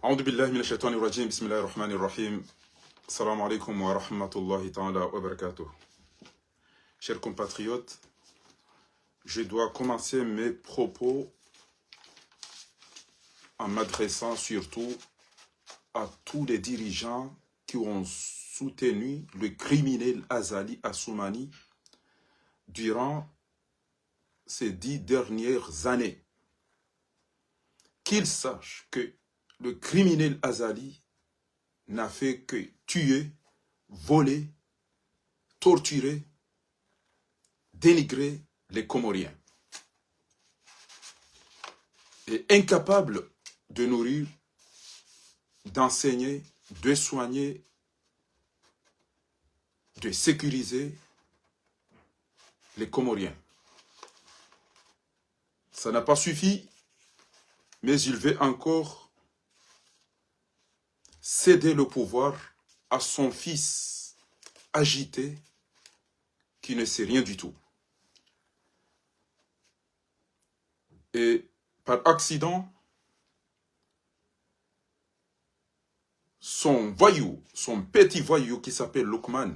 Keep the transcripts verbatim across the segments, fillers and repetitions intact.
أعوذ بالله من الشيطان الرجيم. بسم الله الرحمن الرحيم. السلام عليكم ورحمة الله تعالى وبركاته. Chers compatriotes, je dois commencer mes propos en m'adressant surtout à tous les dirigeants qui ont soutenu le criminel Azali Assoumani durant ces dix dernières années. Qu'ils sachent que le criminel Azali n'a fait que tuer, voler, torturer, dénigrer les Comoriens. Et incapable de nourrir, d'enseigner, de soigner, de sécuriser les Comoriens. Ça n'a pas suffi, mais il veut encore céder le pouvoir à son fils agité qui ne sait rien du tout. Et par accident, son voyou, son petit voyou qui s'appelle Loukman,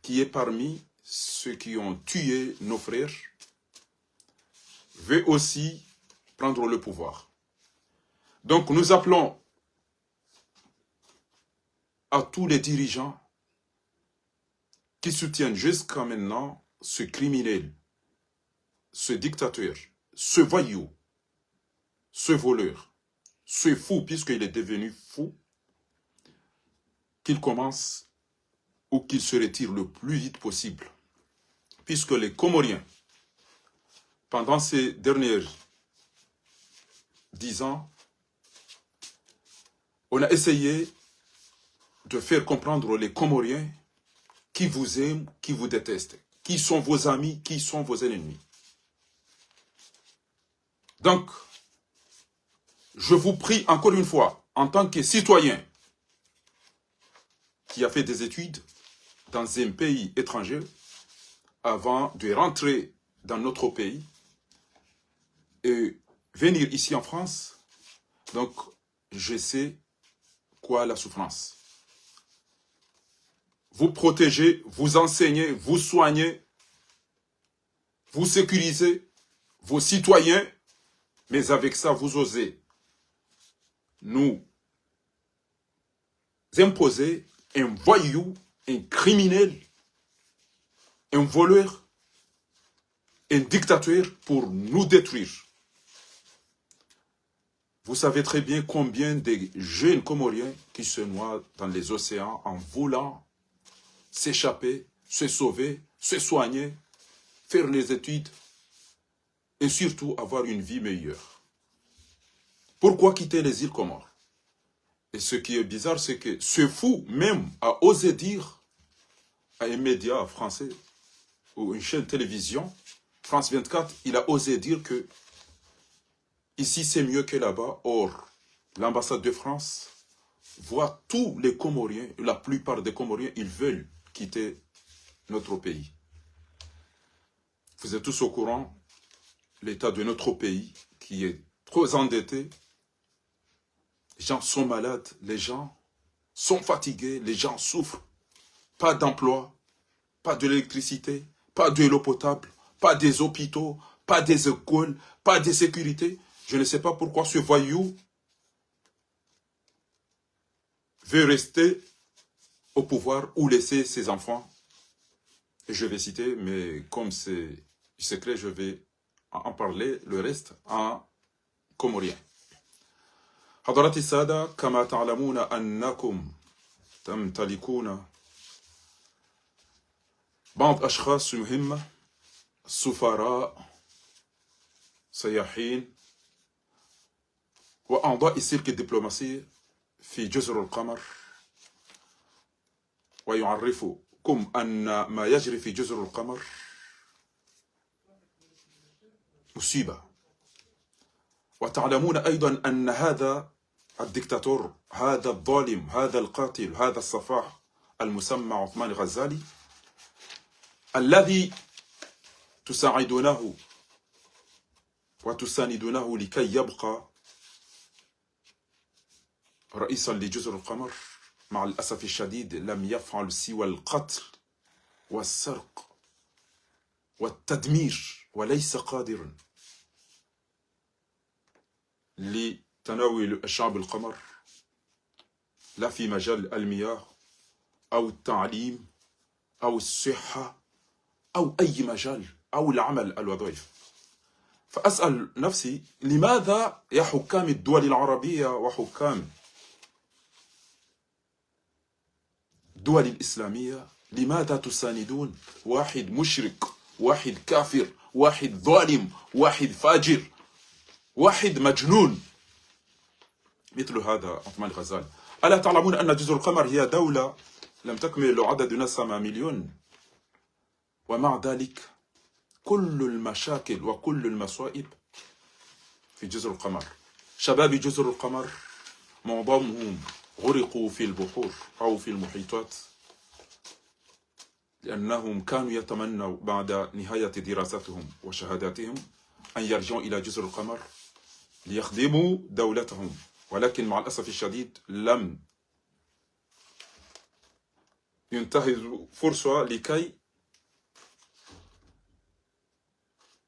qui est parmi ceux qui ont tué nos frères, veut aussi prendre le pouvoir. Donc nous appelons à tous les dirigeants qui soutiennent jusqu'à maintenant ce criminel, ce dictateur, ce voyou, ce voleur, ce fou, puisqu'il est devenu fou, qu'il commence ou qu'il se retire le plus vite possible. Puisque les Comoriens, pendant ces dernières dix ans, on a essayé de faire comprendre les Comoriens qui vous aiment, qui vous détestent, qui sont vos amis, qui sont vos ennemis. Donc, je vous prie encore une fois, en tant que citoyen qui a fait des études dans un pays étranger, avant de rentrer dans notre pays et venir ici en France, donc je sais quoi la souffrance. Vous protégez, vous enseignez, vous soignez, vous sécurisez vos citoyens, mais avec ça, vous osez nous imposer un voyou, un criminel, un voleur, un dictateur pour nous détruire. Vous savez très bien combien de jeunes Comoriens qui se noient dans les océans en voulant s'échapper, se sauver, se soigner, faire les études et surtout avoir une vie meilleure. Pourquoi quitter les îles Comores ? Et ce qui est bizarre, c'est que ce fou même a osé dire à un média français ou une chaîne télévision, France vingt-quatre, il a osé dire que ici c'est mieux que là-bas. Or, l'ambassade de France voit tous les Comoriens, la plupart des Comoriens, ils veulent quitter notre pays. Vous êtes tous au courant, l'état de notre pays qui est trop endetté. Les gens sont malades, les gens sont fatigués, les gens souffrent. Pas d'emploi, pas de l'électricité, pas de l'eau potable, pas des hôpitaux, pas des écoles, pas de sécurité. Je ne sais pas pourquoi ce voyou veut rester au pouvoir ou laisser ses enfants. Et je vais citer, mais comme c'est secret, je vais en parler, le reste en comorien. حضرات السادة، كما تعلمون أنكم تمتلكون بعض أشخاص مهمة، سفراء، سياحين، وأعضاء السلك الدبلوماسي في جزر القمر، ويعرفكم أن ما يجري في جزر القمر مصيبة. وتعلمون أيضًا أن هذا الدكتاتور، هذا الظالم، هذا القاتل، هذا السفاح المسمى عثمان غزالي الذي تساعدونه وتساندونه لكي يبقى رئيسا لجزر القمر، مع الأسف الشديد، لم يفعل سوى القتل والسرق والتدمير، وليس قادرا لتناول الشعب القمر، لا في مجال المياه أو التعليم أو الصحة أو أي مجال أو العمل، الوظائف. فأسأل نفسي: لماذا يا حكام الدول العربية وحكام الدول الإسلامية، لماذا تساندون واحد مشرك، واحد كافر، واحد ظالم، واحد فاجر، واحد مجنون مثل هذا عثمان الغزالي؟ ألا تعلمون أن جزر القمر هي دولة لم تكمل عدد ناسها مليون؟ ومع ذلك، كل المشاكل وكل المصائب في جزر القمر. شباب جزر القمر معظمهم غرقوا في البحور أو في المحيطات، لأنهم كانوا يتمنوا بعد نهاية دراستهم وشهاداتهم أن يرجعوا إلى جزر القمر ليخدموا دولتهم، ولكن مع الأسف الشديد لم ينتهزوا فرصة لكي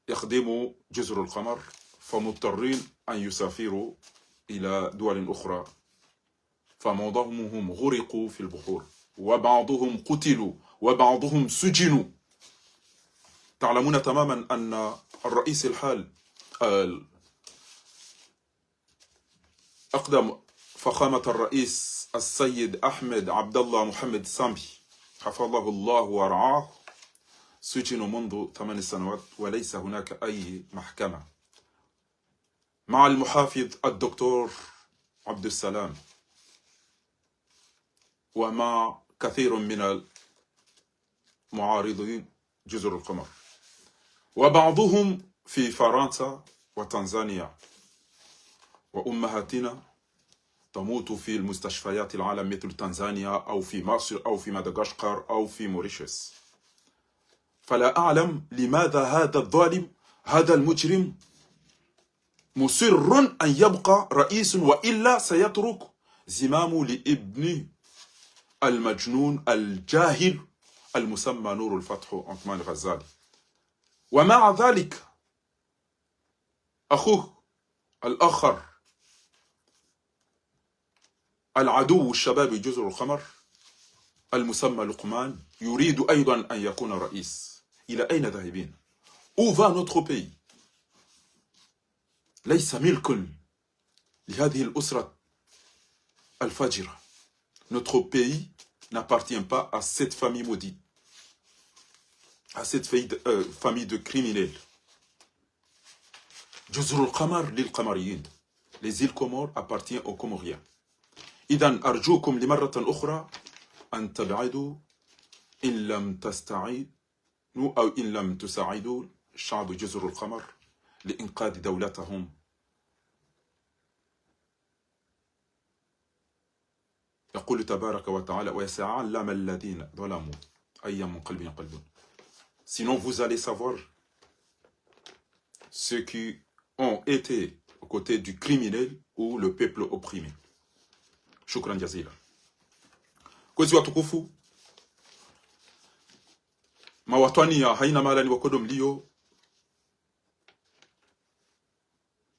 يخدموا جزر القمر، فمضطرين أن يسافروا إلى دول أخرى، فمعظمهم غرقوا في البحور، وبعضهم قتلوا، وبعضهم سجنوا. تعلمون تماما أن الرئيس الحال، ال-، أقدم فخامة الرئيس السيد أحمد عبد الله محمد سامبي، حفظه الله ورعاه، سجن منذ ثمان سنوات وليس هناك أي محكمة، مع المحافظ الدكتور عبد السلام، ومع كثير من معارضين جزر القمر، وبعضهم في فرنسا وتنزانيا، وأمهاتنا تموت في المستشفيات العالم مثل تنزانيا أو في مصر أو في مدغشقر أو في موريشيوس. فلا أعلم لماذا هذا الظالم، هذا المجرم، مصر أن يبقى رئيس، وإلا سيترك زمامه لابنه المجنون الجاهل المسمى نور الفتح عثمان غزالي. ومع ذلك، أخوه الآخر، العدو الشباب جزر القمر المسمى لقمان، يريد أيضا أن يكون رئيس. إلى أين ذاهبين؟ Où va notre pays؟ ليس ملك لهذه الأسرة الفاجرة. Notre pays n'appartient pas à cette famille maudite, à cette famille de, euh, famille de criminels. جزر القمر للقمريين. Les îles Comores appartiennent aux Comoriens. إذن أرجوكم لمرة أخرى أن تبعدوا إن لم تستعينوا أو إن لم تساعدوا شعب جزر القمر لإنقاذ دولتهم. يقول تبارك وتعالى: ويتعلم الذين ظلموا أي منقلب ينقلبون. Sinon, vous allez savoir ceux qui ont été aux côtés du criminel ou le peuple opprimé. Shukran jazila. Kwezi watukufu, mawatwani ya haina mahala ni wakodo mlio,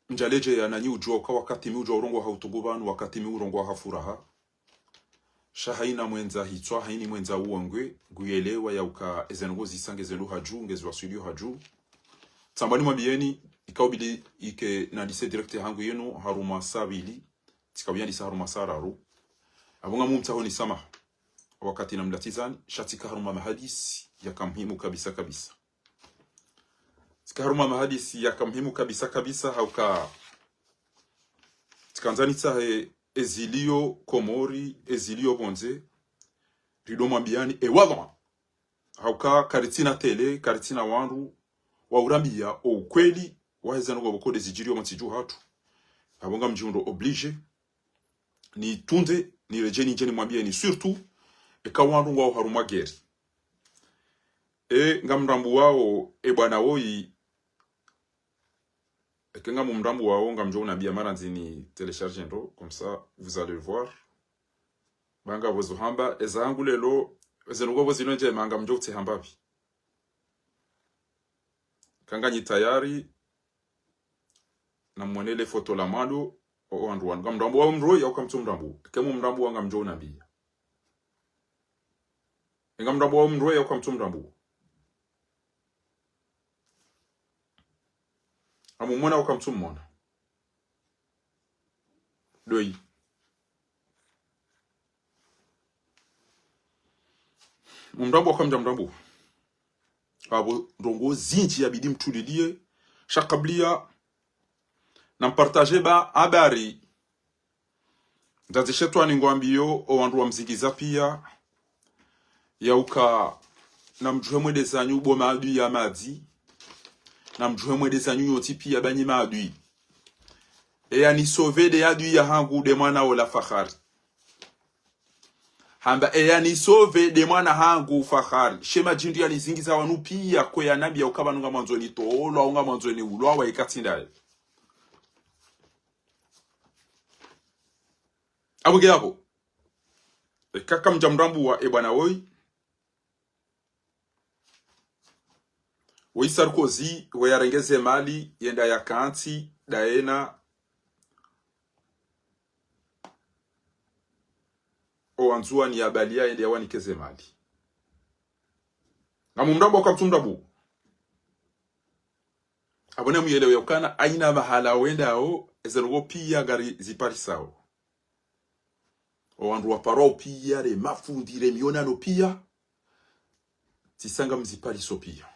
mdjaledje ya nanyi udjuwa uka wakati mi udjuwa urongowa ha utungu pvanu, wakati mi urongowa ha furaha. Sha haina mwendza hitswa, haini mwendza uwangwe, nguyelewa ya uka ezendrongo zisa ngezendo hadju, ngeziwaswilio hadju. Tsamba nimwambiyeni, ikao bidi ike nandise direct hangu yenu harumwa saa mbili, tsika uyandisa harumwa saa raru. Apvo ngamumtsaho ni samaha wakati namlatizani, sha tsika harumwa mahadisi yaka muhimu kabisa kabisa. Tsika harumwa mahadisi yaka muhimu kabisa kabisa, hauka tsika ndzani tsahe ezilio Komori, ezilio pvondze, rido mwambiyani e wallah. Hauka karitsina télé, karitsina wandru wa urambiya o ukweli wa hezendrongo pvoko de zidjiriyo mwa ntsi dju hatru. Apvo ngamdjiundo obligé nitunde, niredjeni ndjeni mwambiyeni, surtout eka wandru ngwao harumwa guerre. E ngamrambuwao e bwana woyi Eka ngamumrambuwao ngamdjo unambiya mara ndzi ni télécharger ndo, comme ça, vous allez voir. Ba ngapvo zo hamba, eza hangu leo, eze ndrongoo pvo zinu ndjema ngamdjo utsi hamba pvi. Eka nganyi tayari, namwonese le foto la mwando, o, o wandru wanu. Ngamumrambuwao mdru, yauka mtsumrambuwa. Eka mumrambuwa ngamdjo unambiya. Ngamumrambuwao mdru, yauka mtsumrambuwa. Ngamumona, yauka mtsumona. Doyi. Mumrambuwa, yauka mdjamrambuwa. Apvo ndrongoo zindji yabidi mtuliliye. Sha kabla ya, nampartager ba habari. Ndzazi shetwani ngwambiyo, o wandru wa Mzingiza piya, yauka namdjuhe mwende zanyu bo maadui ya madzi, namdjuhe mwende zanyu nyontsi piya ba nyi maadui. Eya ni sauver nde adui ya hangu nde mwana ola Fahari. Hamba eya ni sauver nde mwana hangu Fahari. She madjindru ya nizingiza wanu piya kwe yanambiya uka pvanu ngamwandzo nitolwa, ngamwandzo niulwa, wa ikatsi ndaye. Apvo nge apvo. Eka kamdjamrambuwa e bwana woyi. Woyi Sarkozy, woyi yarenge ze mali, yende yakantsi, ndaye na o wandzuwani yabaliya yende yawanike ze mali. Ngamumrambuwa, yauka mtsumrambuwa. Apvo namuyelewe yaukana, hayina mahala wendao, eze ndrongoo piya ngariziparisao. O wandru waparwao piya, nde mafundi, nde mionano piya. Tsisa ngamzipariso piya.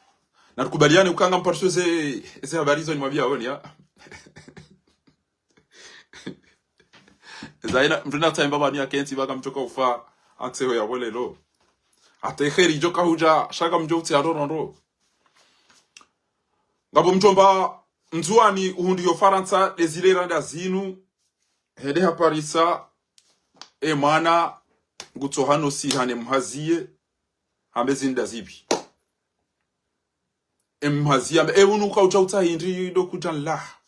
Narikubaliane uka ngampariso ze, ze habari zo nimwambiya woni, ya. Zayina, mdru natsayimba pvanu yakentsi pvaka mdjoka ufa, akseho ya pvo leo. Hata kheri idjoka hudja, sha ngamdjo utsi harorondo. Ngapvo mdjomba Ndzuwani uhundriyo Farantsa, nde zile randa zinu, hende haparisa, e mwana, ngutso hano si hane mhaziye, hambe zinda zipvi. E mhaziye, hambe, e unu uka udja utsaha hindri ndo kudja nlaha.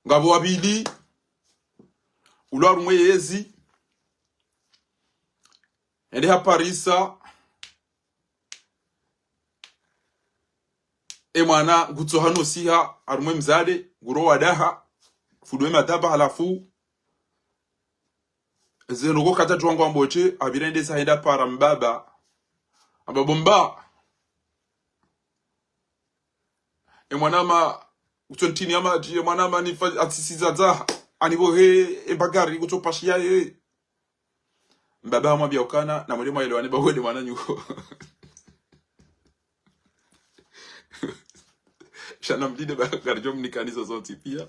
Ngapvo wapvili, ulo harumwa yezi, hende haparisa, e mwana ngutso hano siha, harumwa e mzade, nguro wadaha, fudo e madaba halafu. Eze ndrongoo kadjadjuwa ngwambo she, hapvira hende sa hende hapara mbaba. Hamba bo mba. E mwana ma, ngutso ntini ya madji, e mwana ma nifa, atsisiza dzaha. Hanipvohe, e bagari, ngutso pashiya ye. Mbaba hamwambiya ukana, namwende mwayelewane ba wende mwananyu. Sha namlinde ba ngaridjo mnikanizo zontsi piya.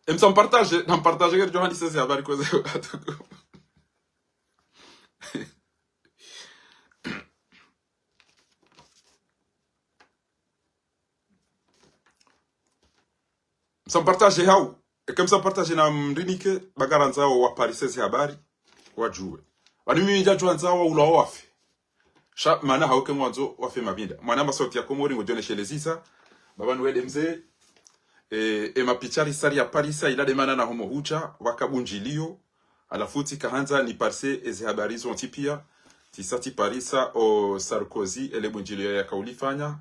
E msa mpartager, nampartager ngaridjo handisa ze habari kweze. Msa mpartager hau. Eka msa mpartager namrinike, ba ngarandzao waparise ze habari, wadjuwe. Pvanu mimi ndjadjuwa ndzao waulwa wafe. Sha, mana hauke ngwandzo wafe mapvinda. Mwana masauti ya Komori ngodjoneshelezisa. Baba nuwede mze. E, e mapicha risari yaparisa, ila nde mana na homo hudja, pvaka bundjiliyo. Halafu tsika handza niparise eze habari zontsi piya, tsisa tsiparisa o Sarkozy, ele bundjiliyo yaka ulifanya,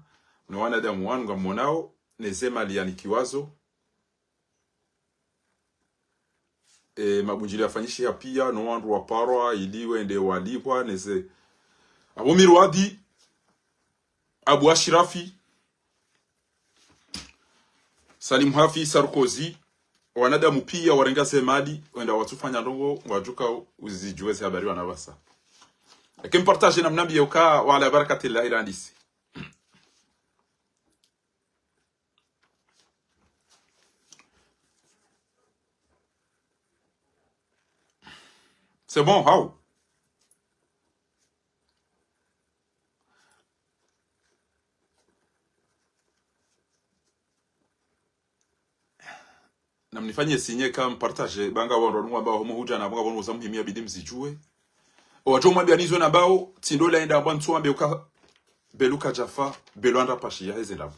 no wanadamu wanu ngamwonao, neze mali yanikiwazo. E, mabundjiliyo yafanyishiha piya, no wandru waparwa, ili wende walipvwa, neze. Abo Mirwadi, Abu Ashirafi, Salim Hafi, Sarkozy, wanadamu piya warenga ze mali, wenda watsufanya ndrongoo, ngwadjuka uzidjuwe ze habari wana pvasa. Eka mpartager namnambiye uka, wa ala barakatillahi randisi. C'est bon, hau. Namnifanye signe eka mpartager, ba ngapvo wandru wanu ngwambao homo hudja na ba ngapvo wandru za muhimu yabidi mzidjuwe. Owadjo mwambia nizo nambao, tsi ndo laenda amba ntsu wambe uka, belu kadjafa, belu anda pashi ya heze ndrabo.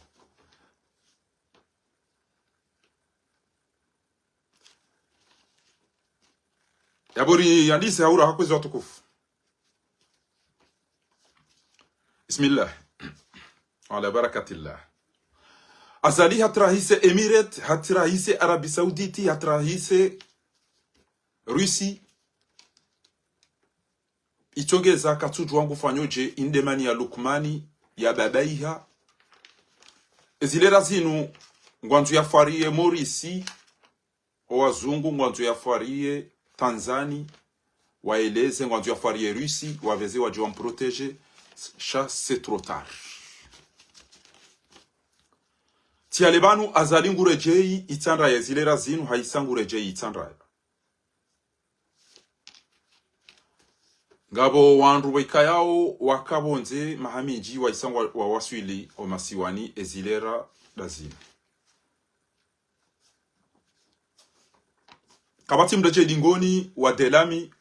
Yapvo riyandise haura hakwezi watukufu. Bismillah. Ala barakatillah. Azali hatrahise Emirates, hatrahise Arabie Saoudite, hatrahise Russie. Itsongeza katsudjuwa ngufanyo dje, inde mani ya Lukmani, ya babaiha. Ezilera zinu, ngwandzo yafwariye Maurice, owazungu, ngwandzo yafwariye Tanzanie, waeleze, ngwandzo yafwariye Russie, wapveze wadje wamprotégé, sha c'est trop tard. Tsi yale pvanu Azali nguredjeyi Itsandraya, ezilera zinu haisa nguredjeyi Itsandraya. Ngapvo wandru pvwaikayao waka pvondze maha mindji waisa ngwa, wawaswili omasiwani ezilera ndazinu. Kapvatsi mndru yadje dingoni wa delami,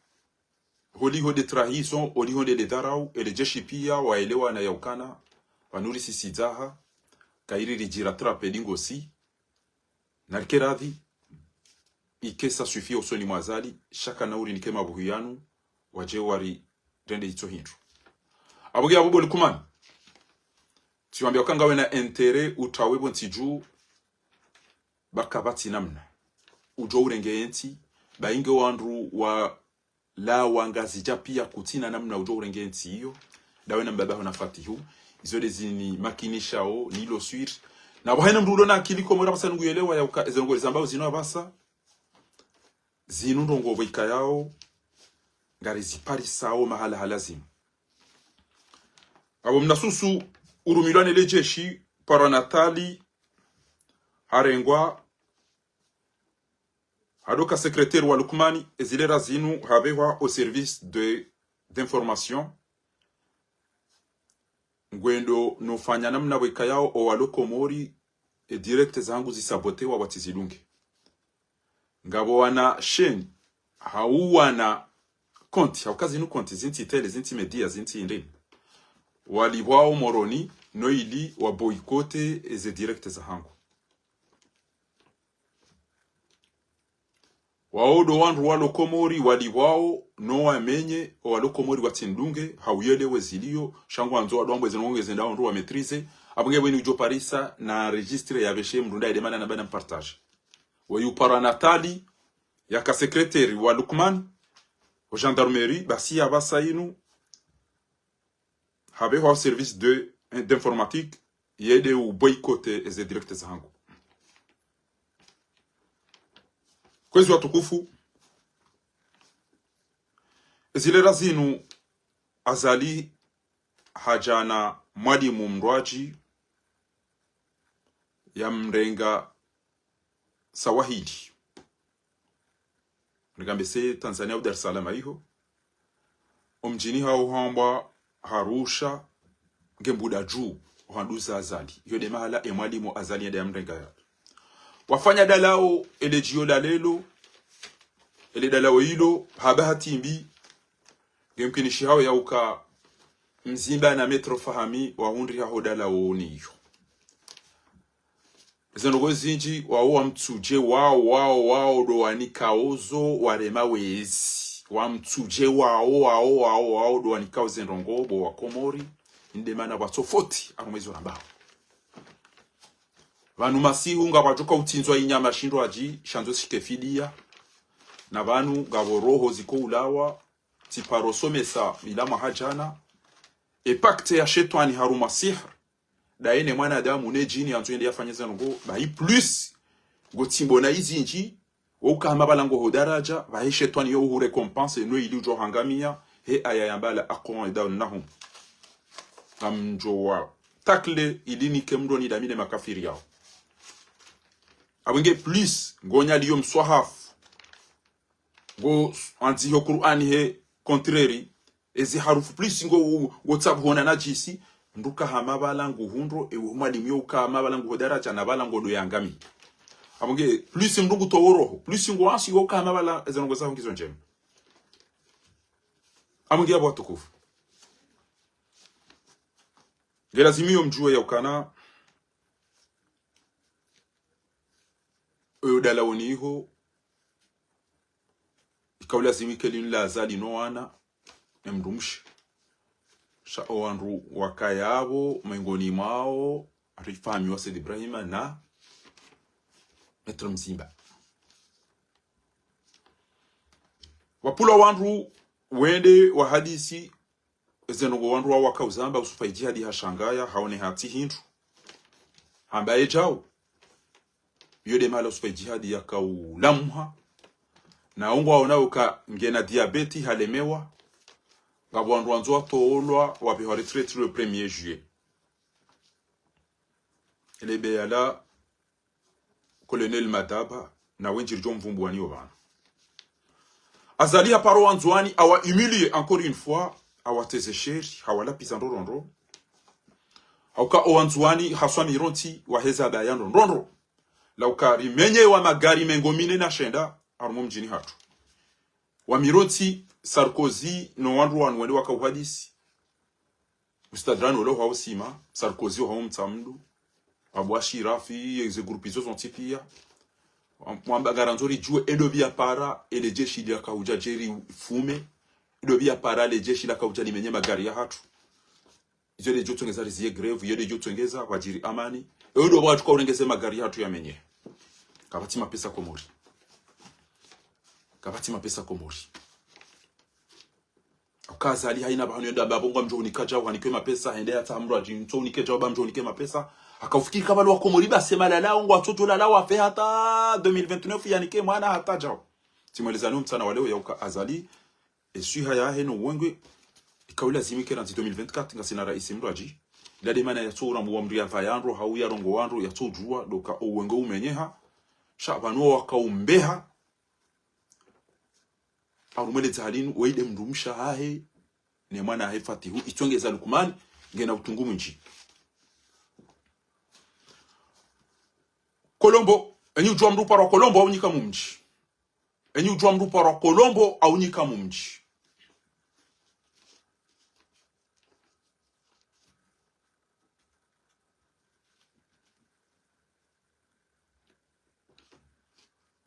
holiho nde trahison, holiho nde, nde dharau, ele jeshi pia waelewana yaukana, pvanu risisidzaha, kayiri ridjira trape dingosi, narike radhi, ike ça suffit osoni mwa Azali, sha kana urinike mabuhu yanu, wadje warirende itso hindru. Apvo nge apvo bo Lukmani. Tsiwambia uka ngawe na intérêt utrawe pvo ntsi dju, ba kapvatsi namna. Udjo urenge entsi, ba inge wandru wa lawa Ngazidja pia kutsina namna udjo urenge entsi iyo. Ndawe na mbabaho na Fatihu. Izo nde zini makinishao, nilo swiri. Na pvwa haina mndru ulo na akili Komori apvasa nungu yelewa yauka, eze ndrongo rizambao zinu apvasa. Zinu ndrongo pvwaikayao, ngariziparisao mahala halazimu. Apvo mnasusu urumilwa nele jeshi, paro Natali, harengwa, hadoka secrétaire wa Lukmani, ezilera zinu hapvehwa au service de, d'information. Ngwendo nofanya namna pvwaikayao owalo Komori, e direct zahangu zisabotewa watsizidunge. Ngapvo wana chaîne, hau wana compte, hauka zinu compte, zintsi télé, zintsi média, zintsi indrini. Walipvwao Moroni, no ili wa boycotter eze direct zahangu. Wao ndo wandru walo Komori walipvwao, no wamenye, owalo Komori watsinidunge, hauyelewe zilio, sha ngwandzo wandru wambe eze ndrongo ngeze ndao ndru wa maîtriser, apvo nge pvweni udjo parisa na registre ya pveshe mndru ndaye demana na bana mpartage. Weyu paro Natali, yaka secrétaire wa Lukmani, o gendarmerie, basi yapvasa inu, hapvehwa service de, d'informatique, yende u boycotter eze direct zahangu. Kwezi watukufu, ezilera zinu Azali hadja na mwalimu mndrwadji yamrenga Sawahili. Nikambe se Tanzania au Dar es Salaam iho. Omdjini hao hambwa Arusha, nge Mbuda Dju, ohanduza Azali. Iyo nde mahala e mwalimu Azali yende yamrenga ya. Wafanya dalao, ele djio la lelo, ele dalao ilo, haba hatimbi, nge mkinishi hao yauka Mzimba na Maître Fahami, wahundri haho dalao niyo. Eze ndrongo zindji, wao wamtsudje, wao, wao, wao, ndo wanikao zo, warema wezi. Wamtsudje, wao, wao, wao, wao, ndo wanikao ze ndrongo, bo wa Komori, inde mana pvwatsofauti, harumwa izo rambao. Pvanu masihu ngapvwadjoka utsindzwa inyama shindrwadji, shandzo shike fidiya. Na pvanu ngapvo roho ziko ulawa, tsiparo somesa ila mwaha djana. E pacte ya shetwani harumwa sihr, ndaye ne mwanadamu ne djini yandzo yende yafanye ze ndrongo, bahi plus, ngo tsimbo na izindji, wo uka hama pvala ngo ho daraja, bahi shetwani yo uhu récompense, no ili udjo hangamia, he aya yamba la aq'udannahum. Ngamdjo wa tacle ili nike mndro nidamine makafiri yao. Apvo nge plus, ngo nyaliyo mswahafu, ngo andziho Qur'ani he contraire, ezi harufu plus ngo, ngo tsabuhona na djisi, mndru ka hama pvala ngu hundro, ewe mwalimu yo uka hama pvala ngu ho daraja na pvala ngo ndo yangami. Apvo nge plus mndru ngu towo roho, plus ngo ansi yo uka hama pvala eze ndrongo zaho ngizo ndjema. Amwingi yapvo watukufu. Nge lazimu yo mdjuwe ya ukana, oyo dalaoni iho, ikao lazimu ike linu la Azali no wana, ne mdrumshe. Sha owandru wakaya apvo, mengoni mwawo, hari famiyi wa Said Ibrahima na Maître Mzimba. Wapvulwa wandru wende wahadisi, eze ndrongoo wandru wawo wakauzamba, Usufa Idjihadi hashangaya, haone hatsi hindru. Hamba yedjau. Iyo de mahala Usufa Idjihadi yakaulamha. Na ungwaonao uka ngena diabète halemewa. Ngapvo wandru wandzo watolwa, wapvehwa retraite le premier juillet. Ele be yala Colonel Madaba, na wendji ridjo mvumbuwa niyo pvanu. Azali haparo Wandzuwani, hawa humilier encore une fois, hawateze sheri, hawalapviza ndrondrondro. Hauka owandzuwani haswa mirontsi, waheza baya ndrondrondro. Lauka rimenye wa magari mengo mine na shenda, harumwa mdjini hatru. Wa mirontsi, Sarkozy, no wandru wanu wende wakauhadisi. Ustadh Rani ole hwausima, Sarkozy hwaumtsa mndru, Abu Ashirafi, eze groupe izo zontsi pia. Wa-, wamba ngarandzo ridjuwe, endo pvia para, ele jeshi lakaudja djeri fume, endo pvia para, ele jeshi lakaudja limenye magari yahatru. Izo de djo tsongeza rizie grève, iyo de djo tsongeza, wadjiri amani. Endo pvwa tuka urengeze magari yahatru yamenye. Kapvatsi mapesa Komori. Kapvatsi mapesa Komori. Uka Azali haina pvahanu yenda hamba pvo ngwamdjo unika djau hanike mapesa, hende yatsaha mndru adji mtso unike djau ba mdjo unike mapesa. Hakaufikiri kamba lo Wakomori basi malala, ngwatsodjo lala wafe hata deux mille vingt-neuf yanike mwana hata djau. Tsimwelezani umtsana wa leo ya uka Azali, eswiha yahe no wengwe, ikao lazimu ike randzi deux mille vingt-quatre, ngasina raisi mndru adji. Ila de mana yatso uramu wa mndru yapva yandro, hau yarongowa ndro, yatsodjuwa, ndo uka owengwe umenyeha. Sha pvanu wakaumbeha, harumwa le dzalinu, waye de mndrumshe hahe, ne mwana hahe Fatihu, itsongeza Lukumani, ngena utungu mwindji. Kolombo, enyi udjuwa mndru uparwa Kolombo, haunyika mumdji. Enyi udjuwa mndru uparwa Kolombo, haunyika mumdji.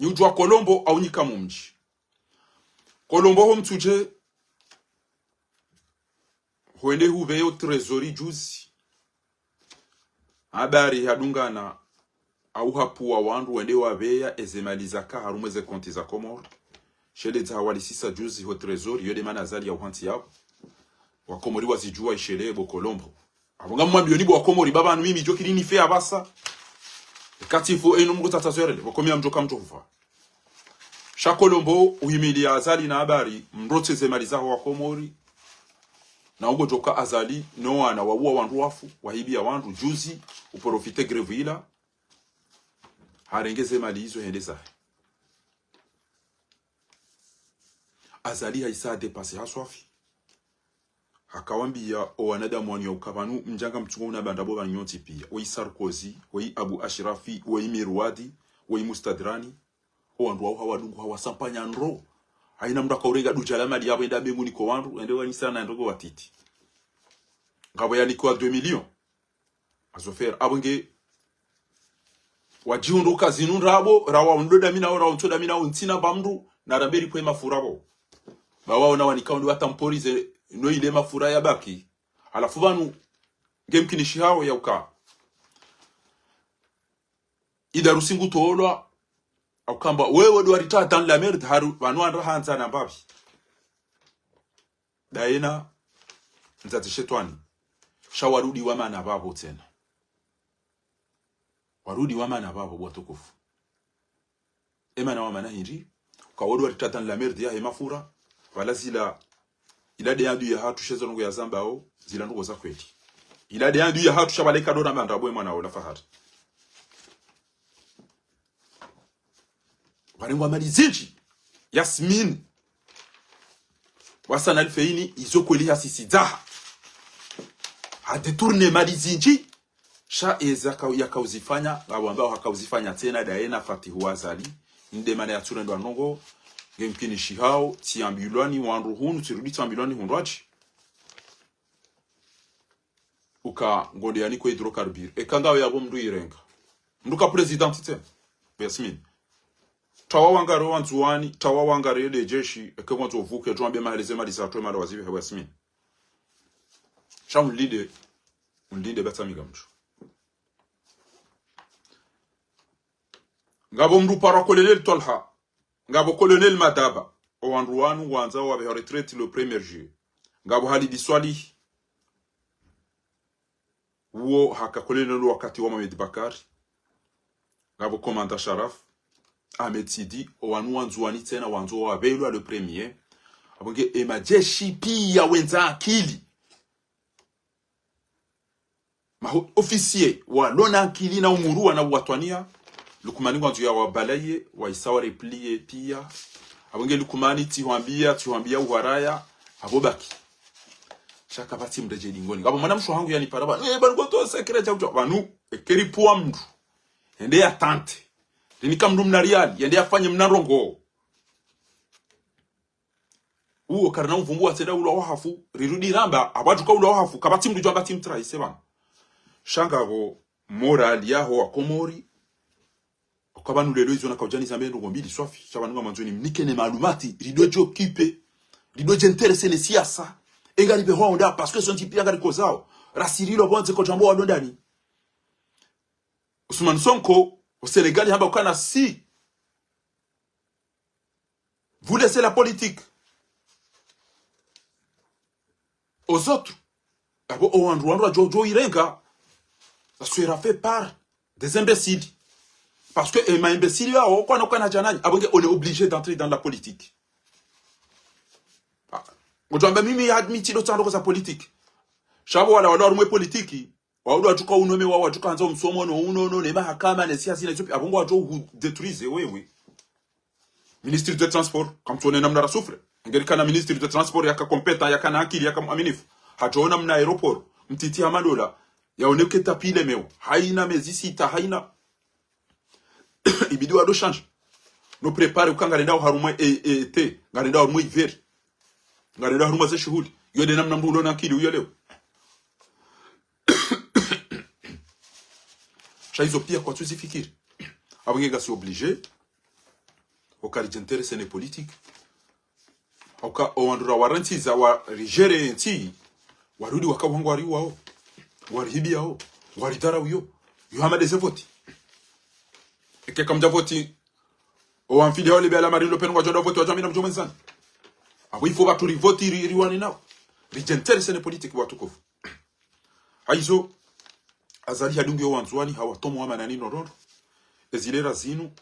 Nyi udjuwa Kolombo, haunyika mumdji. Kolombo ho Mtsudje, hwende hupveya o trésor juzi. Habari hadungana, hau hapvuwa wandru wende wapveya eze mali zaka harumwa eze konti za Komori. Shele dza hawalisisa juzi ho trésor, iyo de mana Azali ya uhantsi yapvo. Wakomori wazidjuwa ishele bo Kolombo. Apvo ngamwambiyo ni bo Wakomori, ba pvanu mimi djo kiri nife apvasa. Katifu eno mngu tata zwerele, wakomia mdjo ka mdjo hufa. Sha Kolombo uhimiliya Azali na habari, mrotse ze mali zaho Wakomori. Na ungodjoka Azali, no wana wauwa wandru wafu, wahibiya wandru, juzi, uprofite grève ila. Harenge ze mali izo hende zahe. Azali haisa dépasser haswafi. Hakawambiya owanadamu wanu ya uka pvanu mdjanga mtsungo una pvanda bo pvanu nyontsi pia. Woyi Sarkozy, woyi Abu Ashirafi, woyi Mirwadi, woyi Mustadrani. Owandru wawo hawadungu hawasampanya ndro. Haina mndru akaurenga dudja la mali yapvo enda mbenguni ko wandru, ende wanyisana ndrongo watiti. Ngapvo yanikiwa deux millions. Azo faire. Apvo nge wadjihundru uka zinu ndrabo, rawa undo damina wo, rawa untso damina wo, ntsina ba mndru, na ramberi pwe mafura pvo. Ba wawo na wanika undi watamporize, no ile mafura yabaki. Halafu pvanu, nge mkinishi hawo ya uka. Ida rusingu tolwa, aukamba, wewe ndo warita dans la merde, haru, pvanu andra handza na mbapvi. Daina, ndzadze shetwani. Sha warudi wamana pvapvo tsena. Warudi wamana pvapvo, bo watukufu. Emana wamana hindri, uka wo ndo warita dans la merde yahe mafura, pvala zila, ila de adui yahatru shezo ndrongo yazambao, zila ndrongo za kweli. Ila de adui yahatru sha pvala ika ndo na manda bwe mwana ola Fahari. Warengwa mali zindji. Yasmin. Wasana alfeini, izo kweli hasisi dzaha. Ha détourner mali zindji. Sha eza ka-, yakauzifanya, ngapvo ambao hakauzifanya tsena, daye na Fatihu Azali. Inde mana yatsurendwa ndrongo. Ngemkinishihao, tsiambilwani wandru hunu, tsirudi tsiambilwani hundru hatsi. Uka ngonde yanikwa hydrocarbure. Eka ngawe yapvo mndru irenga. Mndru ka président tsena. Yasmine. Tawa wangare wandzuwani, tawa wangare le jeshi, eke ngwandzo uvuke, djwambe maheleze mali za twe mali wazibi, Yasmine. Sha unlinde, unlinde batsa miga mndru. Ngapvo mndru parwa Colonel Tolha. Ngapvo Colonel Madaba. Owandru wanu wandza wapveha retraite le premier juillet. Ngapvo Halidi Swalihi. Uwo haka colonel wakati wa Mohamed Bacar. Ngapvo commandant Sharaf. Ahmed Sidi. Owanu wandzuwani tsena wandzo wapvelwa le premier. Apvo nge emajeshi piya wendza akili. Ma officier walona akili na umuruwa na uwatwaniya, Lukumani ngwandzo yawabalaye, wahisa wa replier piya. Apvo nge Lukumani tsihwambiya, tsihwambiya uharaya, apvo baki. Sha kapvatsi mndru yedje dingoni. Ngapvo mwanamshe hangu yanipara pvanu, eh, pvanu ngoto secret ya kutwa. Pvanu, eka ripvuwa mndru. Yende ya tente. Rinika mndru mna riali, yende yafanye mna ndrongo. Uwo karina uvumbu wa tsenda ulwa wahafu, rirudi ramba, apvo wadjuka ulwa wahafu, kapvatsi mndru djwamba tsi mtrahise pvanu. Sha ngapvo morali yaho wa Komori, uka pvanu leo izo nakaudjani zambe ndrongo mbili swafi, sha pvanu ngamwandzo nimnike ne maalumati, ridodjo kipe, ridodje intéressé ne siasa, enga ripvehwa onda, parce que sontsi piya ngarikozao, rasirilwa pvondze kodjambo walondani. Ousmane Sonko, o Sénégal, hamba ukana si vous laissez la politique aux autres. Apvo owandru wandru wadjo, djo irenga, ça sera fait par des imbéciles. Parce que, eh, ma imbéciles yawo, kwana, kwana djanani. Apvo nge, on est obligé d'entrer dans la politique. Ah. Ngudjwamba mimi admiti ndo tsandoko za politique. Sha pvo wala, wala warumwe politique. Wawudu wadjuka uno me wa, wadjuka handza omsomo no uno no, ne mahakama, ne siasa, ne zupi, apvo ngwadjo hu détruire wewe. Ministre de transport, kamtsone namna rasouffre. Ngerikana ministre de transport yaka compétent, yakana akili, yaka mwaminifu. Hadjo ona mna aéroport, mtiti ha madola, yaone ke tapile meo. Hayina mezi sita, hayina. Ibidi wado change. No préparer uka ngarendao harumwa e, e, été, ngarendao harumwa hiver. Ngarendao harumwa ze shuhuli. Yo nde namna mndru ulona akili uyo leo. Sha izo piya kwatsu zifikiri. Apvo nge ngasi obligé. Uka ridje intéressé ne politique. Uka owandru rawarantsiza wa ridjere ntsi, warudi waka wangu wariwao, warihibiyao, waridharauyo. Yo hama ndeze voti. Eke kamdja voti, owamfili hao lebi ala Marine Le Pen ngwadjo nda voti wadjwamina mdjo mwenzani. Apvo ifo pvatsu rivoti ri, riwane nao. Ridje intéressé ne politique watukufu. Hayizo, Azali hadungi yo wandzuwani, hawatomo wa manani no ndrondro. Ezilera zinu,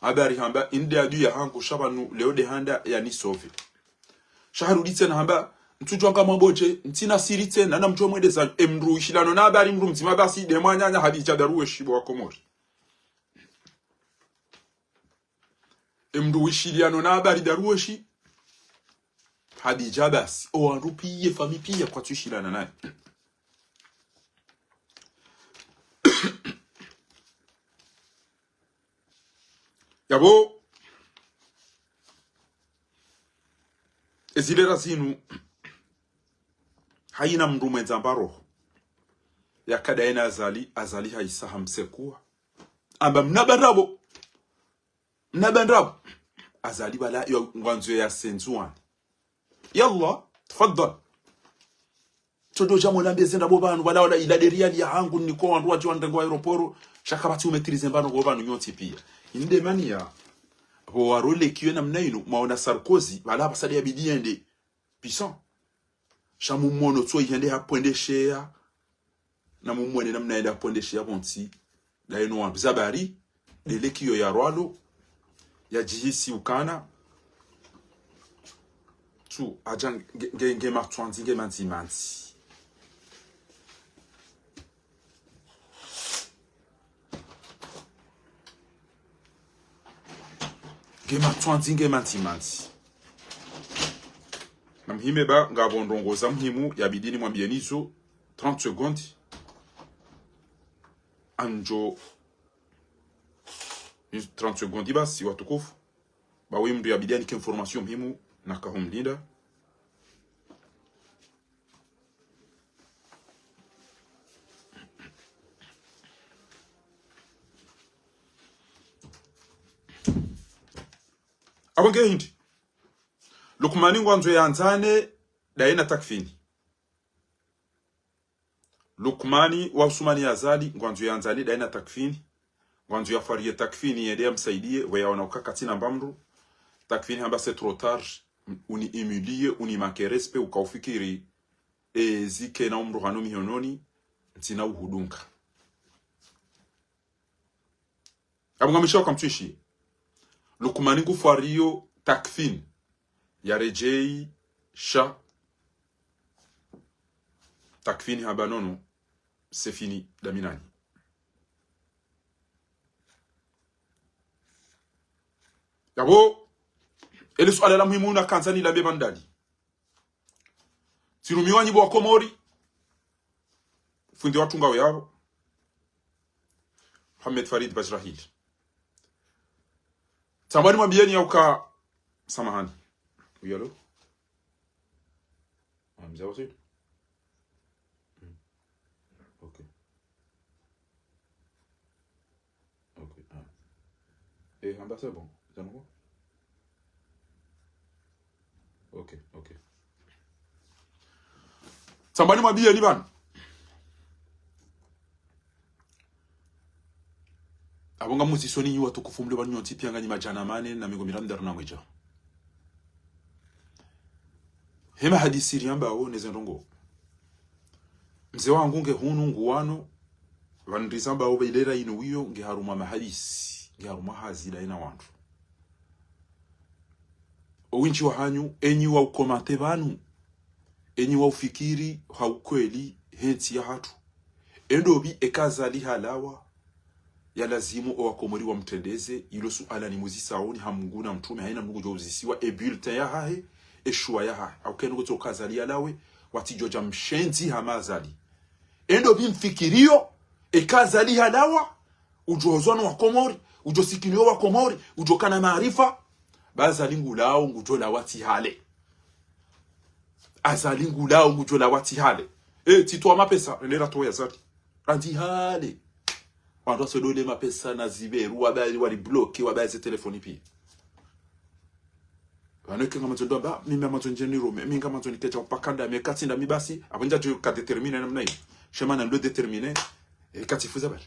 habari hamba, inde adui yahangu sha pvanu, leo nde handa yanisauver. Sha harudi tsena hamba, ntsudjuwa ngamwambo dje, ntsina siri tsena, namdjuwe mwende zanyu, emndru wishiliano na habari mndru mdzima basi, nde mwananya Hadidja Daruweshi bo wa Komori. Emndru wishiliano na habari Daruweshi, Hadidja basi. Owandru piya, fami piya, kwatsu wishiliana naye. Yapvo, ezilera zinu, hayina mndru mwendza mba roho. Yakada yena Azali, Azali hayisa hamsekuwa. Hamba mna bandrabo. Mna bandrabo. Azali pvala yo ngwandzo ya sendzuwani. Yallah, tafadhal. Tsodo dja mwana mbe zenda bo pvanu, pvala wala ila nde riali yahangu, niko wandru wadji wandrengo wa aéroport, sha kapvatsi umaîtriser mbano bo pvanu nyontsi piya. Inde maniya, bo warole kiyo namna inu, mwaona Sarkozy, pvala pvasa nde yabidi yende. Puissant. Sha mumwono tso yihende hapvwendesheya. Namumwone namna yende hapvwendesheya pvontsi. Ndaye no wambiza habari. Ndele kiyo yarwalo. Yadjihisi ukana. Tsu, hadja nge, nge, nge matswandzi, nge mandzi mandzi. Nge matswandzi, nge mandzi mandzi. Namhime ba, ngapvo ndrongo za muhimu, yabidi nimwambiyeni zo, trente secondes. Andjo, trente secondes basi, watukufu. Ba we mndru yabidi yanike information muhimu, naka humlinda. Apvo nge hindri. Lukmani ngwandzo yandzane daye na Takfini. Lukmani wa Usumani ya Azali, ngwandzo yandzane daye na Takfini. Ngwandzo yafwariye Takfini yende yamsaidiye, pvo yaona uka katsina mba mndru. Takfini hamba c'est trop tard, uni humilier, uni manquer respect, uka ufikiri, e, zike na umndru hanu mihononi, ntsina uhudunga. Apvo ngamwishiya uka mtsuishiye. Lukmani ngufwariyo Takfini. Yaredjeyi sha Takfini hamba non non, c'est fini, dami nanyi. Yapvo, ele suala la muhimu nakandza nilambe pvanu ndali. Tsirumiwa nyi bo wa Komori. Fundi watru ngawe yapvo. Mohamed Farid Bajrahil. Tsamba nimwambiyeni ya uka, samahani. Oui, allô ? Ah, mze Wasid ? Hmm. Ok. Ok, ah. Eh, hamba c'est bon. Zanu ko ? Ok, ok. Tsamba nimwambiyeni pvanu. Apvo ngamuzisoni nyi watukufu mlio pvanu nyontsi piya nganyi madjana mane na mengo miraru na mwedja. Hema hadisi riyambao neze ndrongo. Mze wangu nge hunu nguwano, pvanu rizambao pva ilera inu wiyo nge harumwa mahadisi, nge harumwa hazi daye na wandru. Owindji wahanyu, enyi wa ukomante pvanu, enyi wa ufikiri ha ukweli he ntsi yahatru. Endopvi eka Azali halawa, yalazimu owakomori wamtrendeze, ilo suala nimuzisao ni ha Mungu na mtrume, hayina mndru ngudjo uzisiwa e bulletin yahahe, e shuwa yahahe. Hauka enu kutso uka Azali yalawe, watsidjodja mshenzi hama Azali. Endopvi mfikiriyo, eka Azali halawa, udjo hozwa no wakomori, udjo sikiniyo wakomori, udjo kana maarifa, ba Azali ngulao, ngudjo lawa tsi hale. Azali ngulao ngudjo lawa tsi hale. Eh, tsitowa mapesa, rende ratowa ya Azali. Randzi hale. Wandru wasodole mapesa na zipveru, wabali wali bloqué, wabali ze telefoni piya. Pvanu eka ngamandzo ndo amba, mi ngamandzo ndje nirume, mi ngamandzo nike dja upaka ndami, eka tsi ndami basi, apvo ndjadjo ka déterminé namna iyo. Sha mana ndo déterminé, eka tsifu za bali.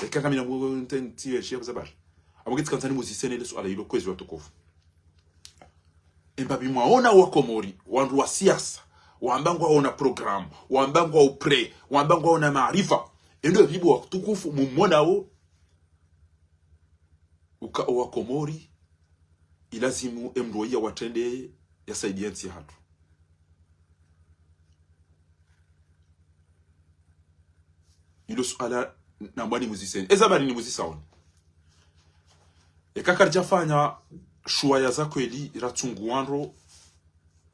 Eka ngamina mu nte ntiye shiya za bali. Apvo nge tsikandza nimuziseni le suala ilo kwezi watukufu. Embapvi mwaona owakomori, wandru wa siasa, wamba ngwaona programme, wamba ngwao prêt, wamba ngwaona maarifa. Endopvi bo watukufu mumonao uka owakomori, ilazimu emndru woyi yawatrende, yasaidiye ntsi yahatru. Ilo suala nambwa nimuziseni. Eza bali nimuzisao ni. Eka karidjafanya shuwa ya za kweli ratsungu wandru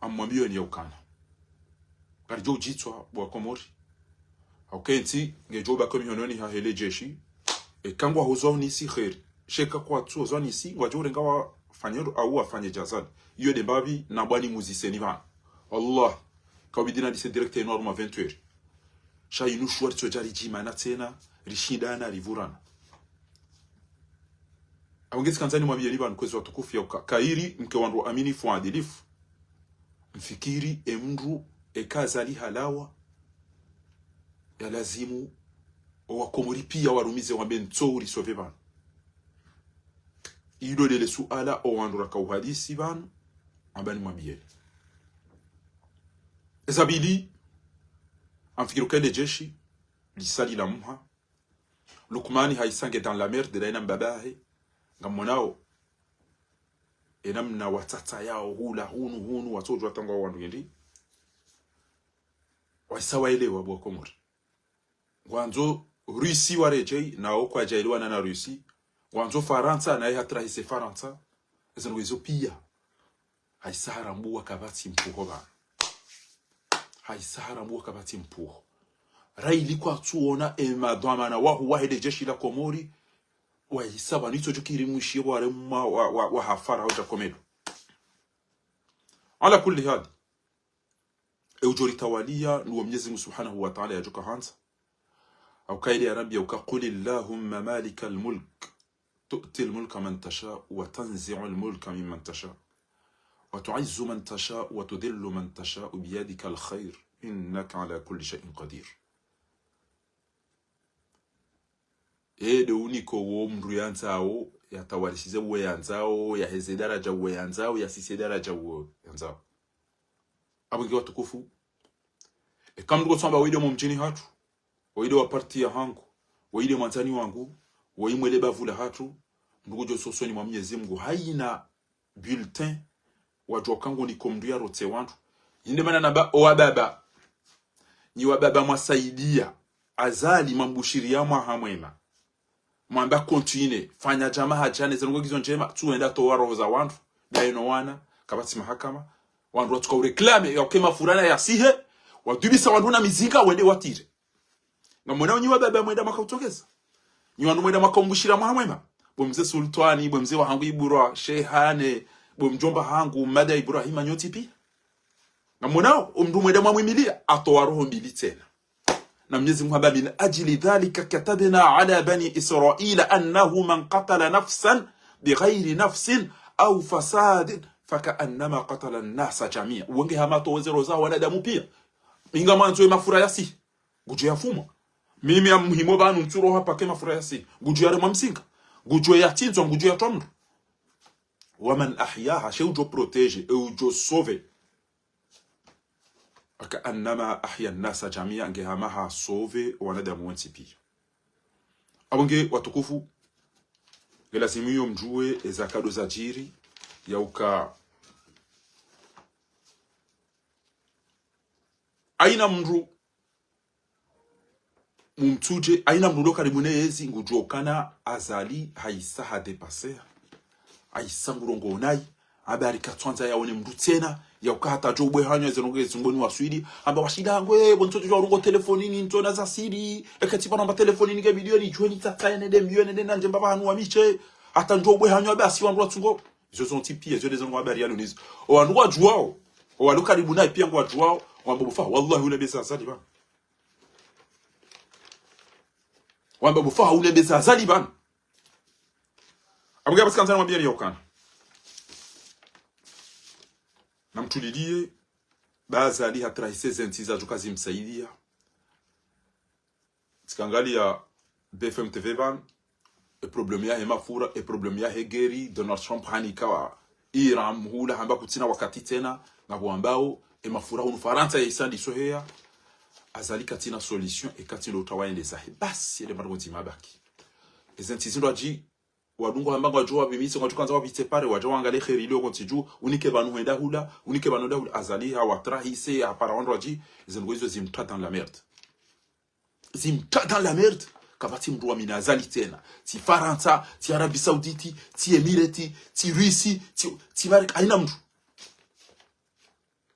amwambiyoni ya ukana. Karidjo udjitswa bo wakomori. Hauka entsi ngedjo ubaki mihononi hahe le jeshi. Eka ngwahozwa unisi kheri. Sha eka kwatsu hozwa nisi, ngwadjo urenga wafanye ro-, au wafanye djazali. Iyo nde mbapvi nambwa nimuziseni pvanu. Wallah. Kaubidi nandise direct enu harumwa vingt heures. Sha inu shuwa ritsodja ridjimana tsena, rishindana, ripvurana. Apvo nge tsikandza nimwambiyeni pvanu kwezi watukufu ya uka, kayiri mke wandru waaminifu, waadilifu. Mfikiri emndru eka Azali halawa, yalazimu owakomori piya warumize wambe ntso uri sauver pvanu. Ilo ndele suala owandru raka uhadisi pvanu, amba nimwambiyeni. Eza pvili, amfikiri uka ele jeshi, lisali la mha, Lukmani haisa nge dans la merde, daye na mbabahe, ngamonao. Ena mna watsatsa yao, hula, hunu, hunu, watsodjwa tangwa wandru ngendri. Waisa waelewa bo wakomori. Ngwandzo Russie waredjeyi, nao kwadjaelewana na Russie. Ngwandzo Farantsa, naye hatrahise Farantsa. Eza ndrongo izo piya. Haisa harambuwa kapvatsi mpvuho pvanu. Haisa harambuwa kapvatsi mpvuho. Rayili kwatsuona emadhwamana wahu wahe le jeshi la Komori. Waisa pvanu itso djo kiri mwishiye ware mwa wa, wa, wa hafara hau dja komelo. Ala kulli hali. E udjo ritawalia, nuwo Mnyezi Mungu Subhanahu wa Ta'ala yadjoka handza. Hauka ile ya Rabbi, hauka, قل اللهم مالك الملك تؤتي الملك من تشاء وتنزع الملك ممن تشاء وتعز من تشاء وتذل من تشاء بيدك الخير إنك على كل شيء قدير. Ede uniko wo mndru yandzao, yatawalisize uwe yandzao, yaheze daraja uwe yandzao, yasise daraja uwe yandzao. Apvo nge watukufu. Eka mndru kotsamba weyi nde mwa mdjini hatru, weyi nde wa parti ya hangu, weyi nde mwandzani wangu, weyi mwele bavu la hatru, mndru kudjo sosoni mwa Mnyezi Mungu, hayina bulletin, wadjuwa uka nguniko mndru yarotse wandru. Inde mana namba, o wababa. Nyi wababa mwasaidia Azali, mwambushiriya mwaha mwema. Mwamba continue, fanya djama hadjane, ze ndrongo ngizo ndjema, tsuwenda towa roho za wandru, daye no wana, kapvatsi mahakama, wandru watsuka ureklame, yauke mafura na yasihe, wadubisa wandru na mizinga, wende watire. Ngamwonao nyi wababa mwenda mwaka utsongeza. Nyi wandru mwenda mwaka umbushira mwaha mwema. Bo mze Sultwani, bo mze wahangu Ibura, Shehane, bo mdjomba hangu, Mada Ibrahima, nyontsi piya. Ngamwonao, o mndru mwenda mwamwimiliya, atowa roho mbili tsena. Na Mnyezi Mungu hamba, من أجل ذلك كتبنا على بني إسرائيل أنه من قتل نفسا بغير نفس أو فساد فكأنما قتل الناس جميعا. Wenge hama towa ze roho za wanadamu piya. Inga mwandzo ye mafura yasihe. Ngudjo yafuma. Mimi ya muhimu pvanu ntsuroha paka ye mafura yasihe. Ngudjo yaremwa mzinga. Ngudjo yatsindzwa, ngudjo yatwa mndru. ومن أحياها, she udjo protéger, e udjo sauver. فكأنما أحيا الناس جميعا, nge hama ha sauver wanadamu wontsi piya. Apvo nge watukufu, nge lazimu iyo mdjuwe eza kado zadjiri, yauka hayina mndru mumtsudje, hayina mndru ulo karibu ne yezi, ngudjuwa ukana Azali hayisa ha dépasser. Hayisa ngurongowo nayi, habari katsuandza yaone mndru tsena, yauka hata djo ubwe hanywa ze ndrongo ezi mboni waswili, hamba washida ngwe, bo ntsodjo djuwa urongowa telefonini, ntsona za siri, eka tsi pvanu hamba telefonini nge video nidjuwe nitsatsaye nende mbio nende nandje mbapvi hanu wa mishe, hata djo ubwe hanywa basi wandru watsungo. Izo zontsi piya, izo nde ze ndrongo habari yalo nizo. O wandru wadjuwao, o walo karibu nayi piya ngwadjuwao, wamba bo Faha, wallahi unembeza Azali pvanu. Wamba bo Faha unembeza Azali pvanu. Apvo nge apvo tsi kandzani mwambiye ni yaukana. Namtuliliye, ba Azali hatrahise ze ntsi zadjo kazimsaidiya. Tsikangaliya B F M T V pvanu, e problème yahe mafura, e problème yahe guerre, Donald Trump hanika wa Iran muhula hamba kutsina wakati tsena, ngapvo wambao, e mafura hunu Farantsa yahisa ndiso heya, Azali katsina solution, e katsina utawa yende zahe. Basi, ele marongo ndzima baki. Eze ntsi zindru adji, wadungo hamba ngwadjo wapvimise, ngwadjo kandza wapvitse pare, wadja wangale kheri ilio kontsi dju, unike pvanu hwenda hula, unike pvanu hwenda hula, Azali hawatrahise, hapara wandru adji, eze ndrongo izo zimtra dans la merde. Zimtra dans la merde, kapvatsi mndru wa mina Azali tsena. Tsi Farantsa, tsi Arabie Saoudite, tsi Emirate, tsi Russie, tsi, tsi Mareka, hayina mndru.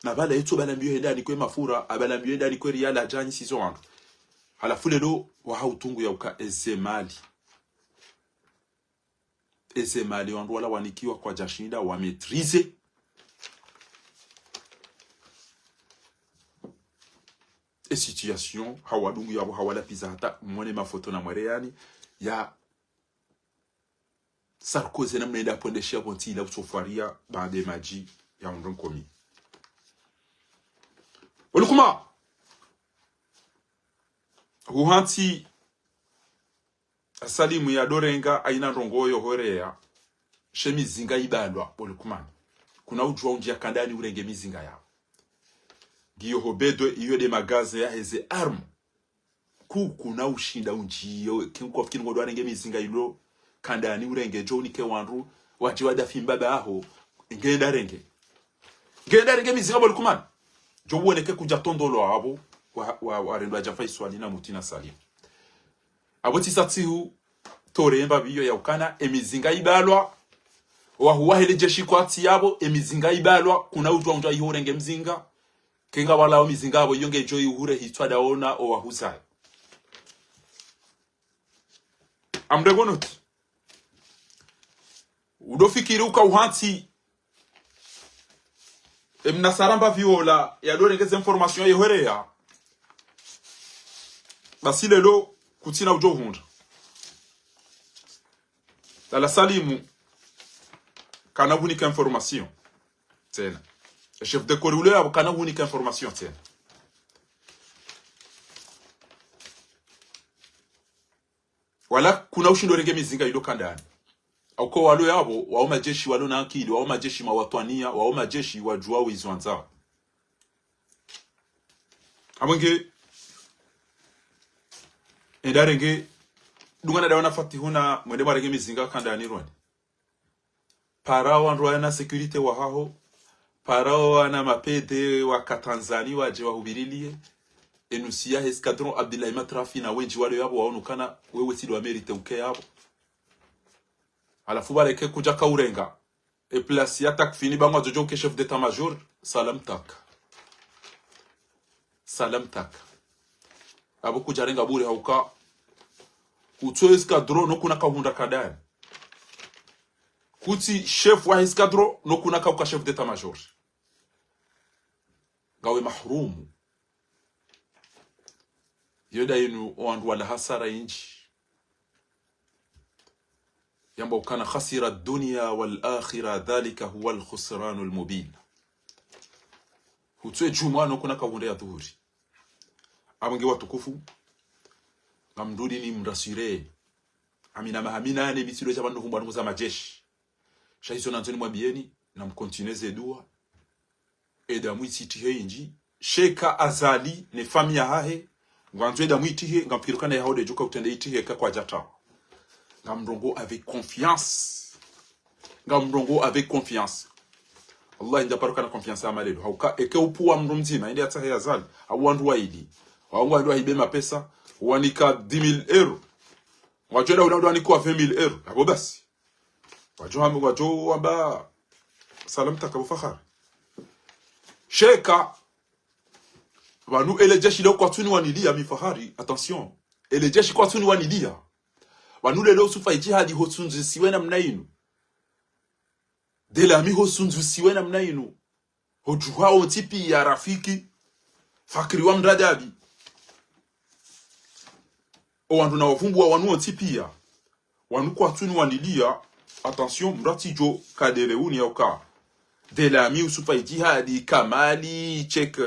Na pvala yetso pvala mbio henda nikwe mafura, apvala mbio henda nikwe riyala djani sizo wandru. Halafu lelo, waha utungu yauka eze mali. Eze mali wandru wala wanikiwa kwadjashinda wa maîtriser e situation, hawadungu yapvo hawalapviza hata mwone mafoto na mwere yani ya Sarkozy namna yenda pvwendesha pvo ntsi ila utsofwariya baada ye madji ya undro nkomi. Bo Lukuma, huhantsi Asalimu yadorenga hayina ndrongo yo horeya, she mizinga ibalwa, bo Lukumani. Kuna udjuwa undjiya kandani urenge mizinga yawo. Ngiyo ho Bedwe, iyo nde magaze yaheze armes. Ku, kuna ushinda undjiyo, kingu kwafikiri ngondo warenge mizinga ilo, kandani urenge djo unike wandru, wadji wadafi mbaba aho, ngenda renge. Ngenda renge mizinga bo Lukumani. Djo uwoneke kudja tondolo apvo, wa, wa, warendwa dja Faiswali na Muti na Salimu. Apvo tsisa tsihu, tore emba pviyo ya ukana, emizinga ibalwa, owahu wahele djeshi kwatsi yapvo, emizinga ibalwa, kuna udjuwa undjiya iho urenge mzinga, kenga wala omizinga apvo, iyo ngedjo ihure hitswa daona, owahu zayo. Amrengo noti. Udofikiri uka uhantsi Emnasara mbapvi ola yalolengeze information yehwereya. Basi lelo kutsina udjo hundra. Dala Salimu kana hunika information tsena. E chef de corps ule yapvo kana hunika information tsena. Wala kuna ushindo renge mizinga yido kandani. Hauka walo yapvo, wao majeshi walo na akili, wao majeshi mawatwaniya, wao majeshi wadjuwao izo wandzao. Amwenge, enda renge, dungana dawana Fatihu na mwende mwarenge mizinga kandani rwani. Para wandru wana sécurité wahaho, para wana mapede waka Tanzanie wadje wahubiriliye, enusu ya escadron Abdillahi Matrafi na wendji walo yapvo waonokana, wewe tsi ndo wa mérité uke yapvo. Halafu bareke kudja kaurenga. E place ya Takfini ba ngwadjo djo uke chef d'état-major, salam taka. Salam taka. Apvo kudjarenga bure hauka. Kutso escadron no kuna kauhundra kandani. Kutsi chef wa escadron no kuna kauka chef d'état-major. Ngawe mahrumu. Yo nda yinu owandru wala hasara indji. Yamba ukana خسر الدنيا والآخرة ذلك هو الخسران المبين. Hutswe djumwa no kuna kahundre ya dhuhuri. Amwenge watukufu, ngamdudi nimrasire. Amina mahamina ne mitsilo dja pvanu humba ndrongoo za majeshi. Sha hizo nandzo nimwambiyeni, na mcontinuer ze dua. Edamu itsitihe indji. Sheka Azali ne famiyi yahahe, ngwandzo edamu itihe, ngamfikiri ukana yahawo de djuka utrende itihe ka kwadjatawa. Ngamrongoo avec confiance. Ngamrongoo avec confiance. Wallahi, ndja paro kana confiance ya malelo. Hauka, eke upvuwa mndru mdzima, ende yatsahe Azali. Au wandru waili. Wao ngwandru wahibe mapesa, wanika dix mille euros. Ngwadjo enda ula ndo wanikwa vingt mille euros. Apvo basi. Wadjo hamba, wadjo wamba, salam taka bo Fahari. Sheka, pvanu ele jeshi leo kwatsuni waniliya mi Fahari, attention. Ele jeshi kwatsuni waniliya. Pvanu lelo Yusufa Idjihadi hotsundzisiwe namna inu. Delami hotsundzisiwe namna inu. Hodjuha wontsi piya Rafiki, Fakri wa Mradabi. Owandru nawavumbuwa wanu wontsi piya. Wanu kwatsuni waniliya, attention, mndru atsidjo kadere uni yauka. Delami, Yusufa Idjihadi, Kamali, Cheikh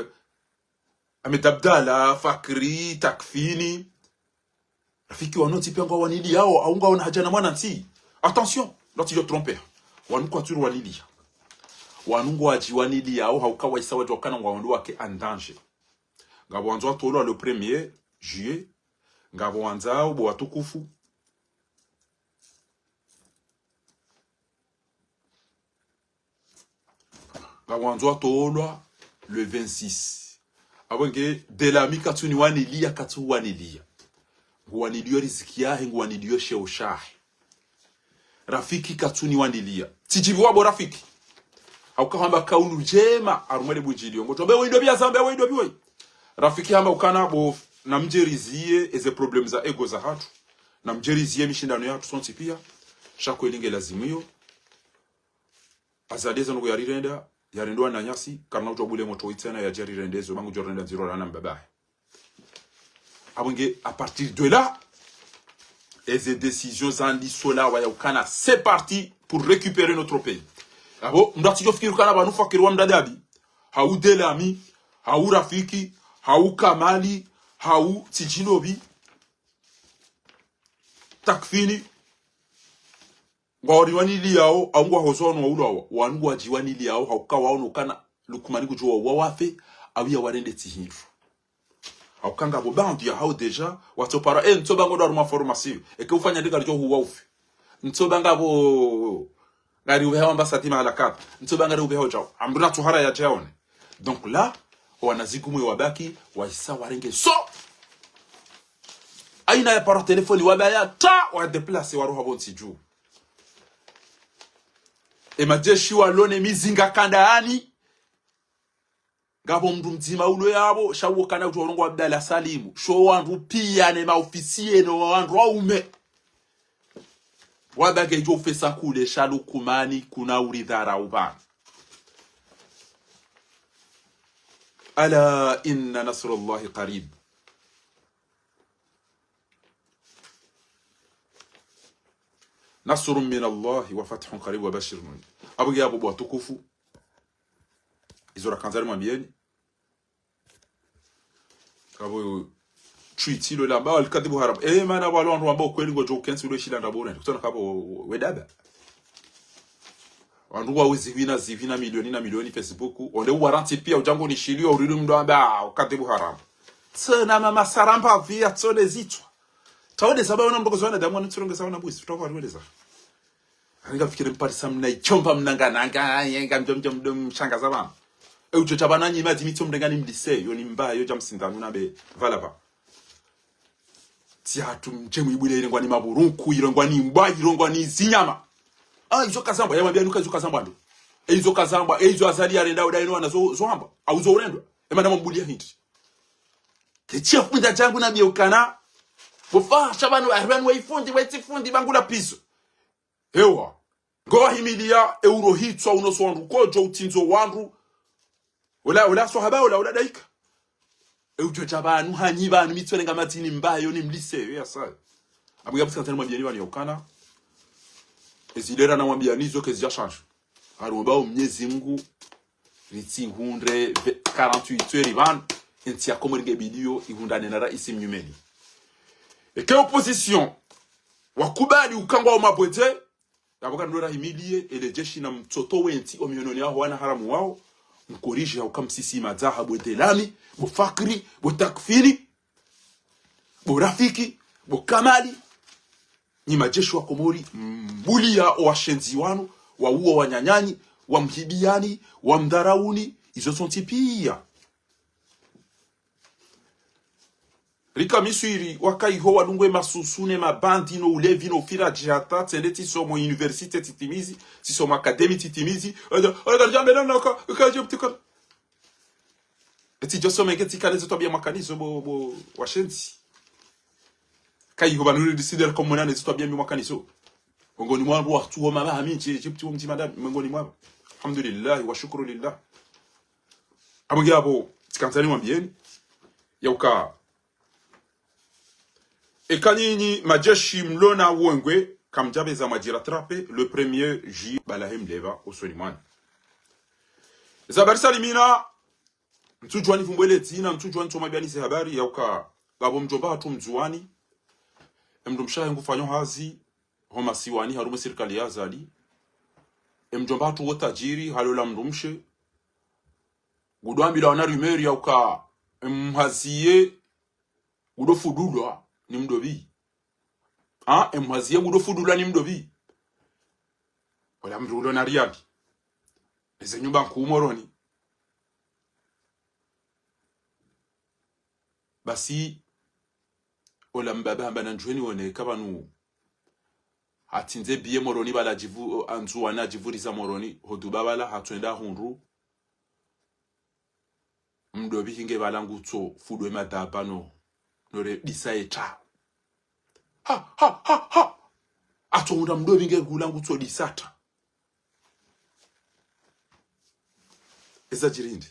Ahmed Abdallah, Fakri, Takfini. Rafiki wanu wontsi piya ngwawaniliyao, au ngwaona hadja na mwanantsi. Attention, mndru atsidjo tromper. Wanu kwatsuni waniliya. Wanu ngwadjiwaniliyao, hauka waisa wadjuwa ukana ngwawo ndo wake en danger. Ngapvo wandzao watolwa le premier juillet. Ngapvo wandzao bo watukufu. Ngapvo wandzao watolwa le vingt-six. Apvo nge Delami katsuni waniliya, katsu waniliya. Nguwaniliyo riziki yahe, nguwaniliyo sheo shahe. Rafiki katsuni waniliya. Tsidjibiwa bo Rafiki. Hauka hamba kaulu ndjema, harumwa le budjiliyo. Ngotso mbe we indo biya zambe, we indo biwe. Rafiki hamba ukana bo, namdjeriziye eze problème za ego zahatru. Namdjeriziye mishindano yahatru sontsi piya. Sha kweli nge lazimu iyo. Azali eze ndrongoo yarirenda, yarendwa na nyasi, karina utwa bule motro itsena yadjarirende zo, ba ngudjo renda ndziro lana mbabahe. Apvo nge, à partir de là, eze décisions zandisa ola waya ukana, c'est parti pour récupérer notre pays. Apvo, mndru atsidjo fikiri ukana pvanu Fakri wa Mradabi, hau Delami, hau Rafiki, hau Kamali, hau Tsidjinobi, Takfini, ngwawariwaniliyao, au ngwahozo wanu waulwawa, wanu ngwadjiwaniliyao, hauka waono ukana Lukumani kudjo wauwa wafe, au yawarende tsi hindru. Hauka ngapvo baadhwi yahao déjà, watsopara, eh, ntsoba ngodo harumwa formation, eke ufanya ndika lidjo huwa ufe. Ntsoba ngapvo, ngari ubeha wamba satima ala kata. Ntsoba ngari ubeha udjao. Amdru na tsuhara yadjaone. Donc là, wana zikumwe wabaki, waisa warenge so. Aina ya para téléphone wabaya, ta, wa déplacer, waroha pvontsi dju. E majeshi walo ne mizinga kandani. Ngapvo mndru mdzima ulo yapvo, sha uwo kana udjo urongowa Abdallah Salimu. Sho wandru piya ne maofisiye no wandru waume. Wabage idjo ufesa kule sha Lukumani kuna uridharau pvanu. ألا إن نصر الله قريب. نصر من الله وفتح قريب وبشر المؤمنين. Apvo nge apvo bo watukufu. Izo rakandza rimwambiyeni. Apvo tshwitsi lo lamba, al-kadhibu haram. Eh, mana walo wandru wamba ukweli ngodjo ukentsi ulo shila ndapvo urende. Kutsona kapvo we daba. Wandru wa uzi wina, zi wina milioni na milioni Facebook. Onde uwaranti piya udjango nishiliyo uridi mndru wamba, ah, ukadhibu haram. Tsena mama saramba via tsone zitswa. Tawede zaba wana mndru kozwana damu wanu tsulonge za wana bwizi. Tutakuwa ruweleza. Ani ngamfikiri mparisa mna ichomba mnangananga, yenga mdjo mdjo mdjo mshangaza pvanu. E udjo tsa pvanu nyi madzi mitso mrenga ni mlise, yo ni mba, yo dja msindanu na be, pvala pva. Tsi hatru mdje mwibwile irengwa ni maburunku, irengwa ni mbwa, irengwa ni zinyama. Ah, izo kazambwa, yamwambiya nuka izo kazambwa ndo. E izo kazambwa, e izo Azali yarenda uda ino wana zo, zo hambwa, au zo urendwa. E mana mwambuliya hindri. Ketsi ya funda djangu na biyo kana. Bo fa, sha pvanu, ah, pvanu wa ifundi, wa itsi fundi, bangula pizo. Ewa. Ngowahimiliya, e urohitswa unoso wandru kodjo, utsindzo wandru. Ola, ola swahaba, ola, ola daika. E udjo dja pvanu, hanyi pvanu, mitso renga madzi ni mba, yo ni mlise, yo ya saya. Apvo nge apvo tsikandza nimwambiyeni pvanu ya ukana. Ezi lera namwambiyani zo kezi dja shanju. Harumba o Mnyezi Mungu, ritsi hundre ve-, quarante-huit heures pvanu, entsi ya Komori nge bidiyo, ihundrane na raisi mnyumeni. Eke opposition, wakubali ukangwa o mabwedze, yapvo ka ndo rahimiliye, ele jeshi na mtsoto wentsi o mihononi yaho wana haramu wao, mkorije hauka msisi madzaha bwe delami, bo fakri, bo takfiri, bo rafiki, bo kamali, nyi majeshi wa Komori, mbuliya o washenzi wanu, wauwa wananyanyi, wamhibiyani, wamdharauni, izo zontsi piya. Rika Miswiri, waka iho wadungwe masusu ne mabandi no ulevi no ufira djihata, tsende tsisomo université tsitimizi, tsisomo académie tsitimizi, oda, oda, djambe na naka, uka djambe tika. Etsi djo some nge tsikane zo twabiya mwakanizo bo, bo, washenzi. Kayi ho pvanu ri décider comme nane zo twabiya mbi mwakanizo. Mwengoni mwa wandru watsuwo mama haminji, Egypte wo mdji madame, mwengoni mwa. Alhamdulillah, wa shukru lillah. Apvo nge apvo, tsikandza nimwambiyeni. Ya uka. Eka nyinyi majeshi mlona wengwe, kamdjapveza mwadji rattraper, le premier juillet bala he mleva, usoni mwani. Za habari salimina, mtsudjuwa ni vumbwele dzina, mtsudjuwa ni tsoma biani ze habari, ya uka, ngapvo mdjomba hatru Mndzuwani, e mndru mshe wahe ngufanyo hazi, ho masiwani, harumwa e sirikali ya Azali, e mdjomba hatru wo tajiri, halola mndru mshe, ngudjo ambilwa na rumeur ya uka, e mhaziye, ngudjo fudulwa ni mdopvi. Ha, e mhaziye ngudjo fudulwa ni mdopvi. Ola mndru ulo na riali. Eze nyumba nkuu Moroni. Basi, ola mbaba hamba na ndjweni wone eka pvanu. Hatsindze biye Moroni pvala djivu, Ndzuwani adjivuriza Moroni, ho duba pvala, hatswenda hundru. Mdopvi hinge pvala ngutso fudwe madhaba no, no re disa eta. Ha, ha, ha, ha. Atso hundra mdopvi nge hula ngutso disa ta. Eza djiri ndi.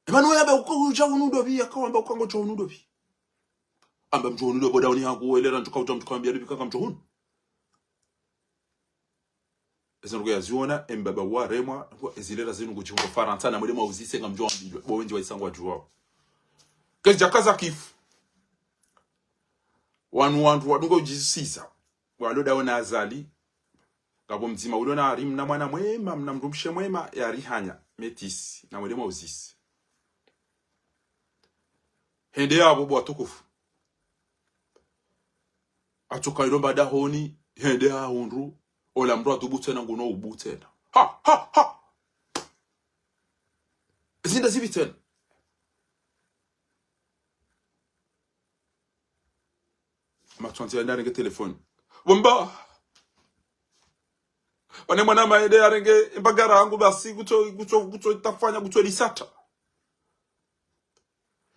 Emmanuel amba uko udja hunu ndopvi, akawamba uka ngodjo hunu ndopvi. Amba mdjo hunu ndopvi, dauni hangu, elera ndjuka udja mdjuka wambiya ndopvi kaka mdjo hunu. Eza ndrugo yaziona, embaba waremwa, ezilera zinu ngudjihungo Farantsa, na mwende mwauzise ngamdjo wambilwa. Bo wendji waisa ngwadjuwao. Kezi djakaza kifu. Wanu wandru wadunga udjisisa. Walo dawo na Azali. Ngapvo mdzima ulo na hari mna mwana mwema, mna mndru mshe mwema, yari hanya, métis, na mwende mwauzise. Hende yapvo bo watukufu. Atsoka ilomba dahoni, hende hahundru, ola mndru atubu tsena nguno ubu tsena. Ha, ha, ha! Zinda zipvi tsena. Matswandzi yende yarenge telefoni. Wamba. Wane mwana mayende yarenge embagara hangu basi kutso, kutso, kutso tafanya, kutso lisata.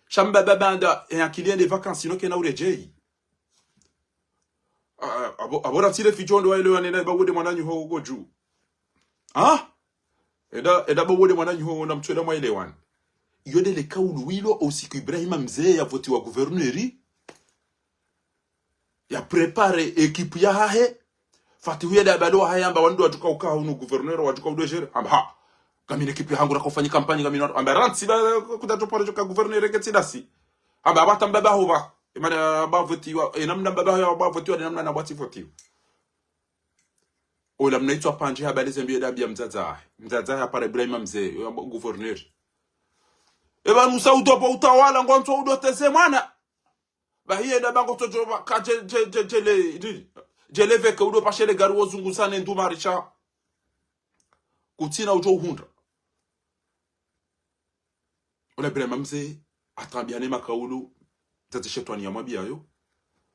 Sha mbaba banda, e akili yende vacances, ino kena uredjeyi. Ah, apvo, apvo ratsile fidjo ndo waelewa nena, ba wende mwananyu ho uko dju. Ha? Enda, enda bo wode mwananyaho, enda mtswela mwaelewani. Iyo nde le kaulu wilo, o usiku Ibrahima Mze yavotiwa gouverneur, ya préparer équipe yahahe. Fatihu yende yabale wahahe, yamba wandru wadjuka uka hunu gouverneur, wadjuka udo gérer. Amba, ha, ngamina équipe yahangu, raka ufanya campagne, ngamina, amba rantsi ba, kuta toparo djoka gouverneur ketsi dasi. Amba, amba tamba baho ba. Emana ba votiwa, enamna mbabaho ya ba votiwa, enamna na bwatsi votiwa. Ola mna itswa pandje habale zembi yende yambia mdzadze wahe. Mdzadze wahe hapara Ibrahima Mze, yo amba gouverneur. Eba Musa udo bo utawala, ngwandzo udo teze mwana. Bahi yenda bango todjo ba, ka dje, dje, dje, dje le, di, dje le veke udo pashele gari wo zungusa ne ndu marisha. Kutsina udjo uhundra. Ola Ibrahima Mze, hatambiana ye makaulu, dzadze shetwani yamwambia yo.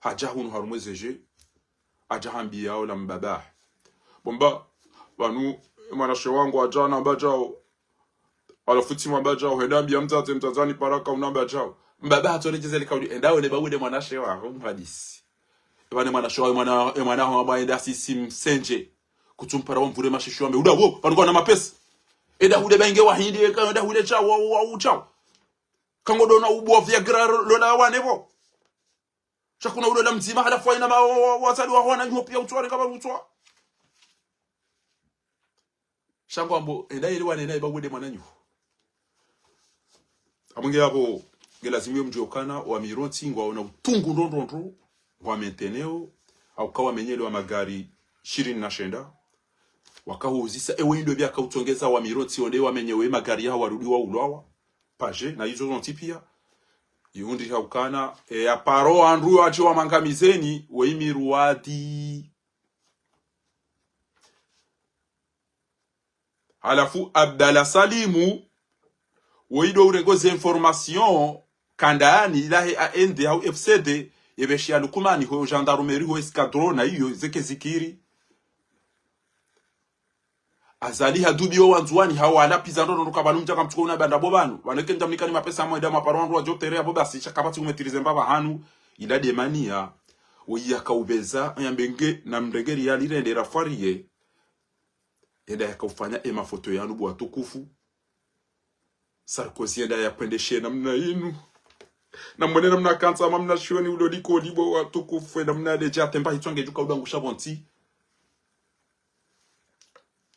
Hadja hunu harumwa eze dje. Hadja hambia ola mbaba. Bo mba, pvanu, mwanashe wangu hadja hanamba djao. Halafu tsi mwamba djao, henda hambia mdzadze, mdzadze hanipara ka unamba djao. Mbaba hatsoredjeza le kauli, enda wone ba wode mwanashe waho, mhadisi. Eba ne mwanashe waho, e mwana, e mwana waho amba enda sisi msendje. Kutsumpara wamvure mashisho wambe, uda wo, pvanu ngwana mapesa. Enda hude ba inge wahindi, eka enda hude djao, wa, wa, wa, djao. Kangodona ubuwa Viagra lola wane bo. Sha kuna ulola mdzima, halafu haina ma, wa, wa, wazali waho wananyaho pia utswa, reka ba utswa. Sha ngwambo, enda yele wane na eba wede mwananyaho. Amwenge yapvo, nge lazimu yo mdjuwe ukana, wa Mirontsi, ngwaona utungu ndrondrondro, ngwa mainteneo, hauka wamenyelewa magari shirini na shenda. Wakahuuzisa, ewe indo pvia kautsongeza wa Mirontsi, onde wamenyewe magari yaho warudi waulwawa. Paje, na izo zontsi pia. Iundri haukana, e, yaparo wandru yo wadje wamangamizeni, wo imiruwadi. Halafu Abdallah Salimu, wo ido urengo ze information, kandani, ilahe A N D, hau F C D, yepveshi ya Lukumani, ho gendarmerie, ho escadron, na iyo, zeke zikiri. Azali hadubi wo wandzuwani, hawala piza ndrondro ka pvanu mdjaka mtsuko una banda bo pvanu. Pvanu eke ndjamnikani mapesa amwe enda mwaparo wandru wadjo tere yapvo basi, sha kapvatsi kumetirize mbapva hanu, ila demania, wo iya kaubeza, yambe nge, na mrenge riyali rende rafwariye. Enda yakaufanya e mafoto yanu bo watukufu. Sarkozy enda yapvendeshe namna inu. Na mwone namna kantsa mamna shioni ulo liko libo watukufu, enda mna ledja temba hitswa ngedjuka udangusha pvontsi.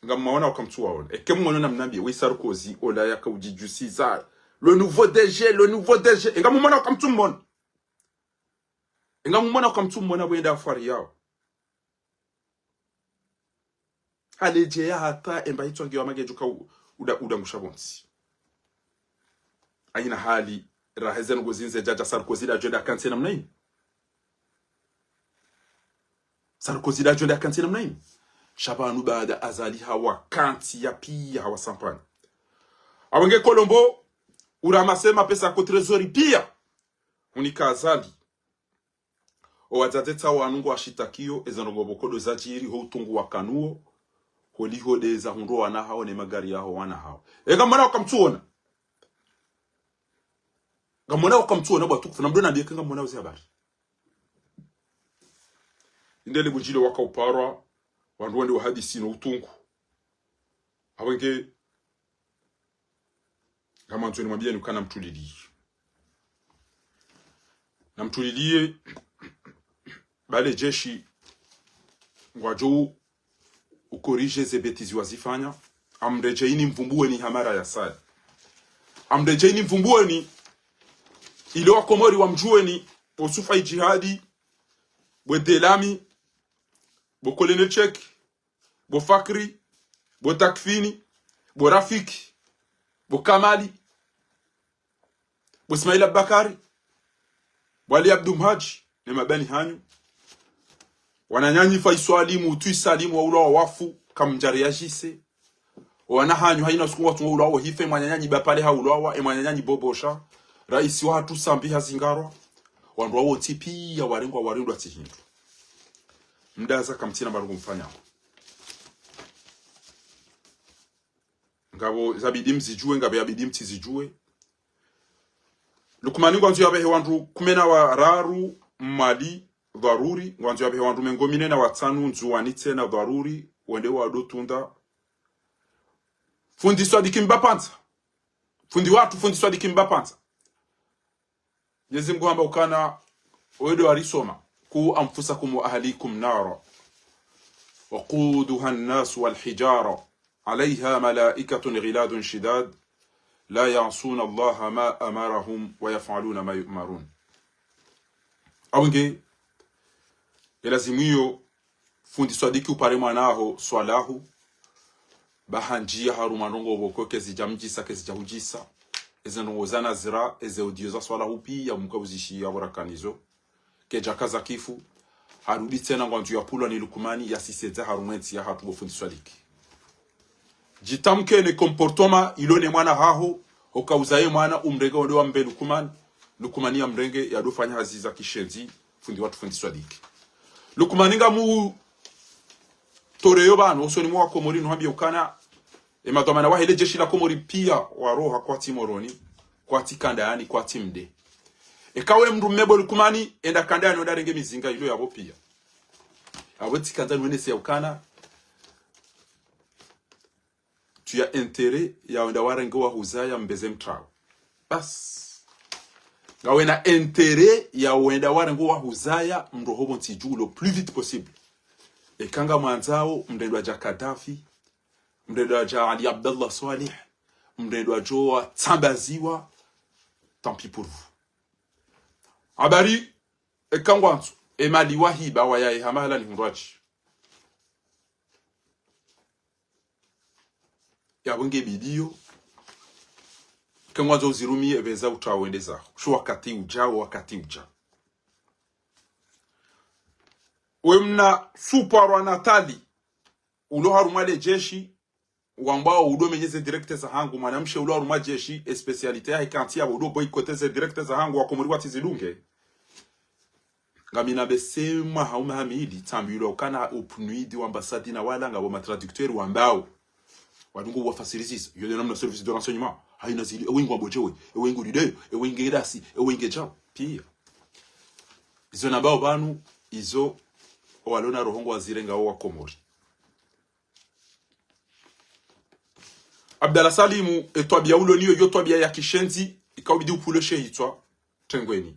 Ngamwaona waka mtsuwaona. Eke mwaona namna mbi, we Sarkozy, ola yakaudjidjusiza. Le nouveau D G, le nouveau D G. Enga mumona waka mtsumona. Enga mumona waka mtsumona, bwenda afwari yao. Haledjeya hata emba hitswa ngiyo amagedjuka u-, uda-, udangusha pvontsi. Haina hali, raha eze ndrongoo zinu zidja dja Sarkozy ladjo enda kantsi namna ini. Sarkozy ladjo enda kantsi namna ini. Sha pvanu baada Azali hawa kantsi ya pia hawa sampani. Awenge Colombo, uramase mapesa ko trésor pia. Unika Azali. O wadzadze tsa wanu ngwashitakiyo, eza ndrongoo pvoko ndo zadjiri, ho utungu wakanuwo, holiho ndeza hundro wana hawo ne magari yaho wana hawo. E, ngamwona waka mtsuona. Ngamwona waka mtsuona bo watukufu, na mdo nambiye eka ngamwona uzi habari. Indele budjilo waka uparwa, wandru wende wahadisi no utungu. Awenge, ngamandzo nimwambiyeni ukana mtuliliye. Na mtuliliye, bale jeshi, ngwadjo u-, ukorije ze bêtises wazifanya. Amredjeyi nimvumbuweni hamara ya saya. Amredjeyi nimvumbuweni, ile wakomori wamdjuweni, bo Sufa Idjihadi, bo Delami, bo Colonel Cheikh, bo Fakri, bo Takfini, bo Rafiki, bo Kamali, bo Ismail Abubakari, bo Ali Abdu Mhadji, ne mabani hanyu. Wananyanyi Faiswali, Mutu Isalimu, waulwa wafu, kamdjari yajise. Wana hanyu haina suku watsungo ulwawo hife, mwananyanyi Bapale haulwawa, e mwananyanyi Bobosha, raisi wahatru Sambi hazingarwa, wandru wawo ntsi pia warengwa warindwa tsi hindru. Mdaza kamtsina mba ndrongoo mfanyao. Ngapvo zabidi mzidjuwe, ngapvo yabidi mtsizidjuwe. Lukumani ngwandzo yapvehe wandru kume na wararu Mwali dharuri, ngwandzo yapvehe wandru mengo mine na watsanu Ndzuwani tsena dharuri, wende wado tunda Fundi Swadiki Mbapantsa. Fundi watru, fundi Swadiki Mbapantsa. Mwenyezi Mungu hamba ukana, oyo ndo warisoma: "Ku anfusakum wa ahlikum nara, waquduha an-nas wal hijara, alayha malaikatun ghiladun shidad, la ya'suna Allaha ma amarahum wa yaf'aluna ma yu'marun." Awenge, elazimu iyo, fundi Swadiki, upare mwana waho Swalahu, ba handjiya harumwa ndrongoo pvoko kezidja mdjisa, kezidja hudjisa. Eze ndrongoo za Nazira, eze audio za Swalahu piya mkauzishiya pvo rakanizo. Kedjaka za kifu, harudi tsena ngwandzo yapvulwa ni Lukumani, yasisedza harumwa entsi yahatru bo fundi Swadiki. Djitamke ne comportement ilo ne mwana haho, hoka uzaye mwana umrenge wende wambe Lukumani, Lukumani yamrenge yadofanya hazi za kishenzi, fundi watru fundi Swadiki. Lukumani ngamtoreyo pvanu, osoni mwa Wakomori nuhambiye ukana, emadhwamana wahe le jeshi la Komori piya waroha kwatsi Moroni, kwatsi Kandayani, kwatsi Mde. Eka we mdru mme bo Lukumani, enda Kandayani wende warenge mizinga ilo yapvo piya. Apvo tsikandza nwenese ya ukana, tu ya intérêt ya wenda warenge wahuzaya mbeze mtrao. Basi. Ngawena intérêt ya wenda warenge wahuzaya mroho pvo ntsi dju le plus vite possible. Eka ngamwandzao mrende wadja Kadhafi, mrende wadja Ali Abdallah Swalih, mrende wadjo watsambaziwa, tant pis pour vous. Habari, eka ngwandzo, emali wahiba wayaye hamahala ni hundrwadji. Yapvo nge bidiyo, ke ngwandzo uzirumiye, pvendza utrao wende zaho. Sho wakati udja, wakati udja. We mna suparwa Natali, ulo harumwa le jeshi, wambwao udo menyeze direct zahangu, mwanamshe ulo harumwa jeshi, e spécialité yahe kantsi yapvo udo boycotter ze direct zahangu, Wakomori watsi zidunge. Ngamina bese mwaha ume hamili, tsambilwa ukana upnuidi wa ambassade na wala ngapvo ma traducteur wambao. Wadungu wafasiri zizo, yo nde namna service de renseignement. Hayina zili, ewe ngwambo djewe, ewe ngu lideo, ewe nge dasi, ewe nge djao. Piya. Izo nambao pvanu, izo, owalona roho ngwazirengao Wakomori. Abdallah Salimu, etwabiya ulo nayo, yo twabiya ya kishenzi, ikaubidi upvulwe she hitswa trengweni.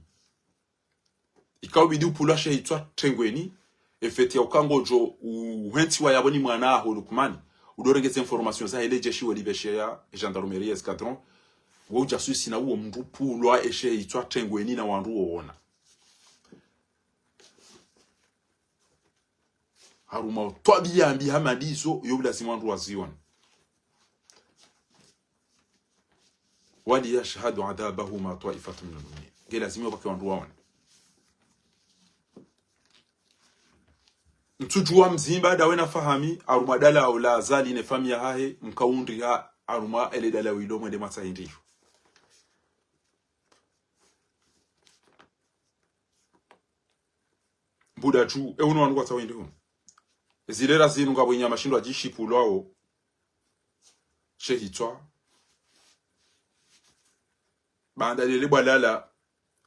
Ikaubidi upvulwa she hitswa trengweni, efeti ya uka ngodjo uhentsiwa yapvo ni mwana haho Lukumani. Udo renge ze information zahe le jeshi welipvesheya, e gendarmerie, escadron. Wo ujasusi na uwo mdru upvulwa eshe hitswa trengweni na wandru wowona. Harumwa twabiya mbi hama ndizo, yo ulazimu wandru wazione. وليشهدوا عذابهما طائفة من المؤمنين. Nge lazimu yo pvake wandru waone. Ntsudjuwa mzimba dawe na Fahami, harumwa dala ula Azali ne famiyi yahahe, mkaundriha harumwa ele dala wilo mwende mwatsaha hindri yo. Mbuda dju, e unu wanu kwatsaha wende hunu. Zilera zinu ngapvo inyama shindru adjishipvulwao she hitswa. Baanda lele bwalala,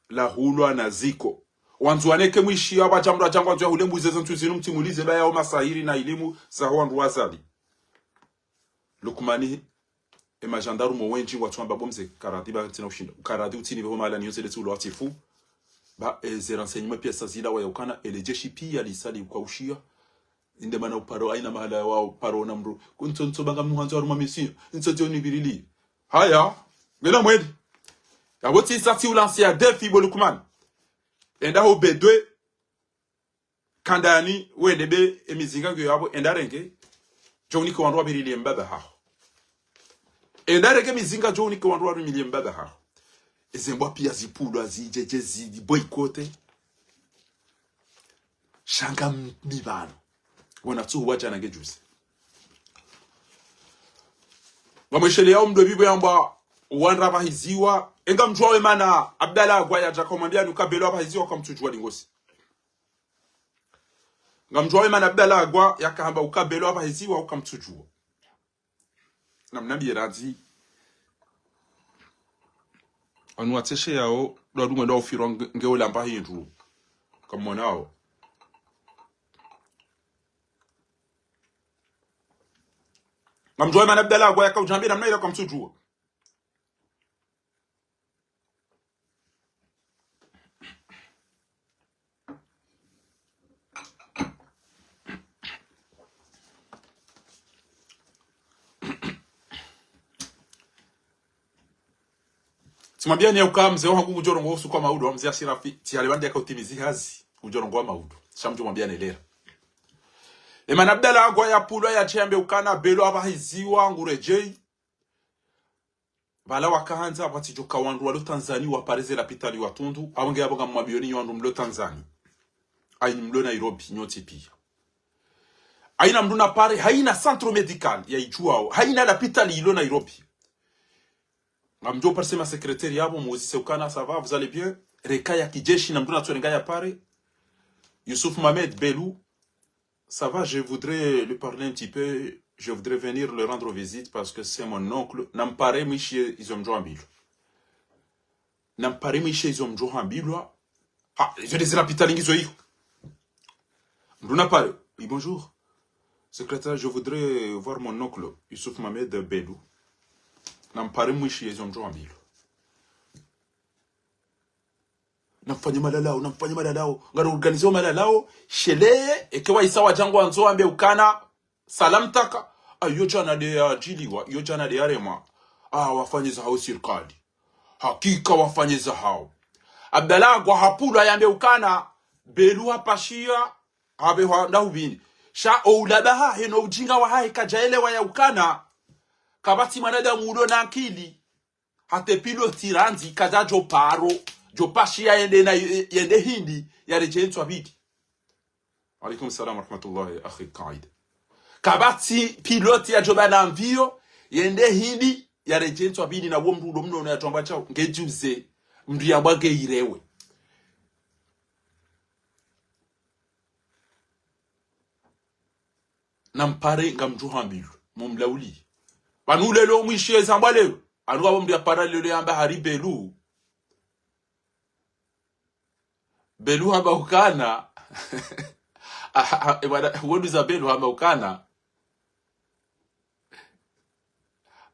lahulwa na ziko. Wandzuwani ke mwishiya pvadja mdru adja ngwandzo yahule mbuzi ze ntsu zinu mtsimulize baya o masahiri na ilimu zaho wandru wa Azali. Lukumani, e majandarume wendji watsuwamba bo mze, karadhi ba tsina ushinda. Karadhi utsini beho mahala niyonse letsi ulo watifu. Ba, e, ze renseignement piya sa zila waya ukana, ele jeshi piya lisali kwa ushiya. Inde mana uparo, hayina mahala wa uparo na mdru. Kuntso, ntso banga mnu handzo harumwa misiyo. Ntso djo nibirili. Haya, ngena mweli. Yapvo tsi sa tsi ulansi ya défi bo Lukumani. Enda ho Bedwe. Kandayani, wende be, e mizinga ngiyo yapvo, enda renge, djo unike wandru wabiriliye mbaba haho. Enda renge mizinga, djo unike wandru wabiriliye mbaba haho. Eze mbwa piya zipvulwa, zidjedje, ziboycotter. Sha nga m-, mi pvanu. Wona tsuhu wadjana nge juzi. Ngamwesheleyao mdru e bibo yambwa, wandru wapvahiziwa, e ngamdjuwao e mana, Abdallah Agwa yadja kamwambiya ni uka Belo apvahiziwa, kamtsudjuwa lingosi. Ngamdjuwao e mana Abdallah Agwa yakahamba uka Belo apvahiziwa, uka mtsudjuwa. Namnambiye radhi. Wanu watseshe yao, ndo wandru mwendo ufirwa nge, nge ulamba hindru. Kamwonao. Kamdjuwa Imana Abdallah Agwa yaka udjambe namna ila kamtsudjuwa. Tsimwambiyani ya uka mze wahangu ngudjo rongowa usiku wa maudu, wa mze Ashirafi, tsi hale wandru yaka utimizi hazi, ngudjo rongowa maudu. Sha mdjo mwambiyani lera. Imana Abdallah Agwa yapvulwa yadje yambe ukana Belu apvahiziwa nguredjeyi. Pvala wakahandza pvatsidjoka wandru walo Tanzania wapare ze lapitali watundu, apvo nge apvo ngamwambiyoni nyi wandru mlo Tanzania. Hayina mlo Nairobi, nyontsi piya. Hayina mndru napare, hayina centre médical ya idjuwao, hayina lapitali ilo Nairobi. Ngamdjo parisa ma secrétaire yapvo, muuzise ukana, ça va, vous allez bien? Reka ya kijeshi, na mndru natsorenga yapare. Youssouf Mohamed, Belu, ça va, je voudrais lui parler un petit peu, je voudrais venir lui rendre visite parce que c'est mon oncle. Nampare mwishiye izo mdjo hambilwa. Nampare mwishiye izo mdjo hambilwa. Ha, izo nde ze lapitali ngizo iyo. Mndru napare, oui, bonjour. Secrétaire, je voudrais voir mon oncle, Youssouf Mohamed Belu. Nampare mwishiye izo mdjo hambilwa. Namfanye malalao, namfanye malalao. Ngari organize malalao, sheleye, eke wahisa wadja ngwandzo wambe ukana, salam taka, ayo djana nde yadjiliwa, iyo djana nde yaremwa. Ah, wafanye zahao sirikali. Hakika wafanye zahao. Abdallah Agwa hapvulwa yambe ukana, Belu hapashiya, hapvehwa nda hupvini. Sha oulabaha, heno ujinga wahahe kadjaelewa ya ukana, kapvatsi mwanadamu ulo na ankili. Hata e pilote randzi kadja djo paro, djo pashiya yende na, yende Hindi, yaredjeyi ntswa pvili. Alaikum salam wa rahmatullahi, akhi Kaid. Kapvatsi pilote yadjo pvana mviyo, yende Hindi, yaredjeyi ntswa pvili na wo mndru ulo mnono yadjo amba shao, nge djuze, mndru yambwa nge irewe. Nampare ngamdjo hambilwa, mumlauli. Pvanu lelo mwishiye zambwa lelo. Anu ngapvo mndru yapara lelo yamba hari Belu. Belu hamba ukana. Ah, ah, e bwana, wonduza Belu hamba ukana.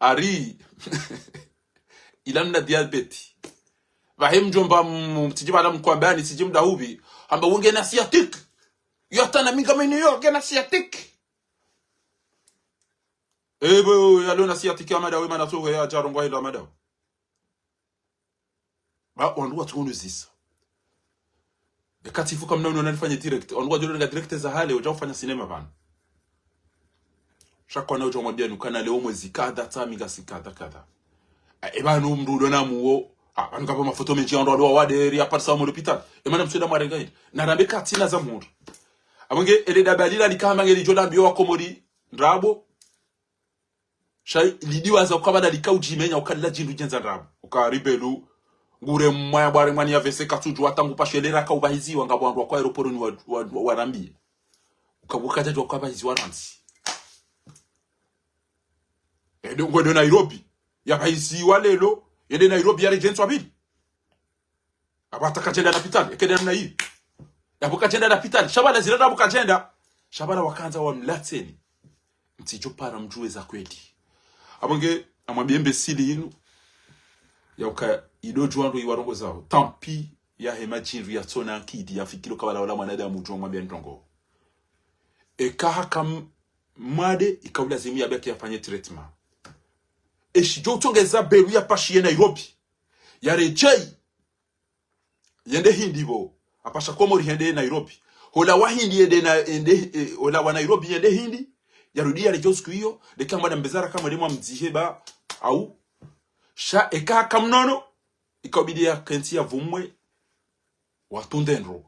Ari. Ila mna diabète. Pvahe mdjomba m-, tsidji pvala mkwambani, tsidji mdahupvi. Hamba wenge na sciatique. Yo hata na mi ngami nayo, nge na sciatique. Ebo, yalo na sciatique ya madawe mana sohe ya djarongowa hila madawe. Ba, wandru watsuhunuzisa. Eka tsifu kamna uno nanifanye direct. Wandru wadjo nga direct za hale, udja ufanya sinema pvanu. Sha kwana udja mwambiyani ukana leo mwezi kadha, tsami ngasi kadha, kadha. E, e pvanu mndru ulo na muwo. Ah, pvanu ngapvo mafoto mendji ya wandru walo wawade, eri yaparisa wa mu lopitali. E mana msweda mwarenga hindri. Narambe katsina za mhundru. Apvo nge, ele dabali la lika hama nge lidjo lambiyo wa Komori, ndrabo. Sha lidiwaza uka pvala lika udjimenya uka lila djindru djendza ndrabo. Uka hari Belu, ngure mwaya bware mwani ya vese katsudjuwa tangu pashelera ka upvahiziwa ngapvo wandru wa kwa aéroport ni wa, wa, wa, warambiye. Uka, uka kadjadjuwa uka pvahiziwa randzi. Ende ngwendo Nairobi. Yapvahiziwa lelo, yende Nairobi yaredjeyi ntswa pvili. Apvo hata kadjenda lapitali, eke nde namna iyo. Yapvo kadjenda lapitali, sha pvala zira apvo kadjenda. Sha pvala wakandza wamlatseni. Mtsidjo para mdjuwe za kweli. Apvo nge, amwambiye mbesili inu. Ya uka ido djuwa ndo iwarongozao. Tant pis, yahe madjindru yatsona ankili, yafikiri uka pvala ola mwanadamu udjo mwambiya ndrongo. Eka haka m-, mwade, ika ulazimu yabaki yafanye traitement. Eshi djo utsongeza Belu yapashiye Nairobi. Yaredjeyi. Yende Hindi pvo. Apasha Komori hende Nairobi. Hola wa Hindi yende na, yende, eh, hola wa Nairobi yende Hindi. Yarudi yaredjeyi usiku iyo. Leka mbada mbezara kamwe lemwa mdzihe ba. Au. Sha eka haka mnono. Ika ubidi yakentsi yavumwe. Watunde ndro.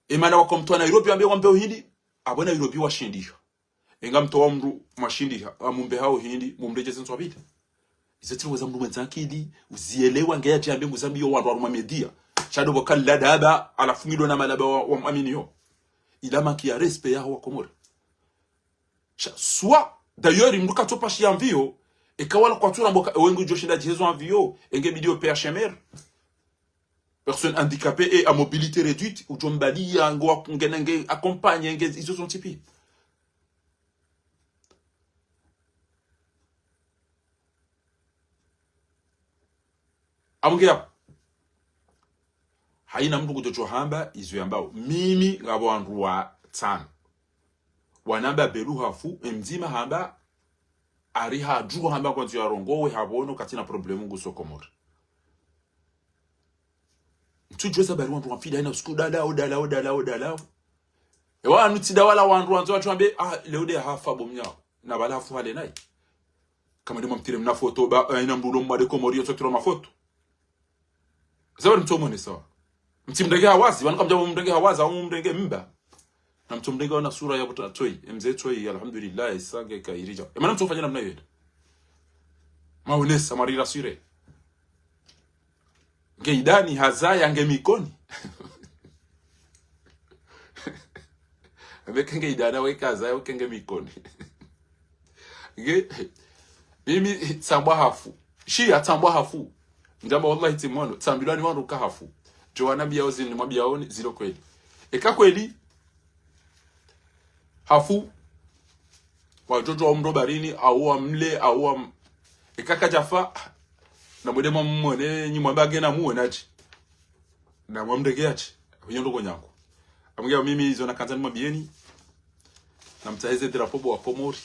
E mana waka mtowa Nairobi wambe wambe o Hindi. Apvo Nairobi washindiha. Enga mtowa mndru mwashindiha, amumbe hao Hindi, mumredjeze ntswa pvili. Izo tsi longeza mndru mwendza ankili, uzielewa nge yadjambe nguzambiyo wandru waruma média. Sha ndo pvo kalila daba, halafu ngilo na malaba wa, wa mwaminiyo. Ila manque ya respect yaho wa Komori. Sha, soit, d'ailleurs, mndru katsopashiya mviyo, eka wala kwatsu ramba uka, ewe ngudjo shinda djehezo mviyo, enge bidi yo P H M R. Personne handicapée et à mobilité réduite, udjo mbaliya, ngo wa-, nge, nge accompagner, nge izo zontsi piya. Amunge yapvo. Hayina mndru kutsohamba izo yambao. Mimi ngapvo wandru watsanu. Wanamba Belu hafu, emdzima hamba, ari hadjuwa hamba kwandzo yarongowe hapvono katsina problemu nguso Komori. Ntsudjuwa sababu wandru wamfida hayina usiku dalao, dalao, dalao, dalao. Ewa anu tsi nda wala wandru wandzo watsuhambe, ah, leo nde hafa bo mnyao. Na pvala hafu hale nayi. Kamwe nde mwamtire mna foto, ba, eh, hayina mndru ulo mwade Komori, yotso tiro mafoto. Zawadi mtsomonesa. Mtsimrenge hawazi, wanu kamdjapvo mrenge hawazi, au mrenge mba. Na mtsomrenge wana sura ya buta tsoi, emze tsoi, alhamdulillah, isa nge kairija. Emana mtsofanya namna yenda. Maonesa, marira sure. Nge idani, hazaya, nge mikoni. Weke nge idana, weke hazaya, weke nge mikoni. Nge, mimi tsambwa hafu. Shi ya tsambwa hafu. Ndjamba wallahi tsi mwono. Tsambilwa ni wandru ka hafu. Djo wanambia ozini, mwambia oni, zilo kweli. Eka kweli, hafu. Wadjodjo wamdro barini, au wamle, au wam-, eka kadjafa. Na mwende mwamwone, nyi mwambe nge na muwe nadji. Na mwamrenge yadji. Hiyo ndo konyangu. Amunge mimi izo nakandza nimwambieni. Namtsahe ze drapeau bo wa Komori.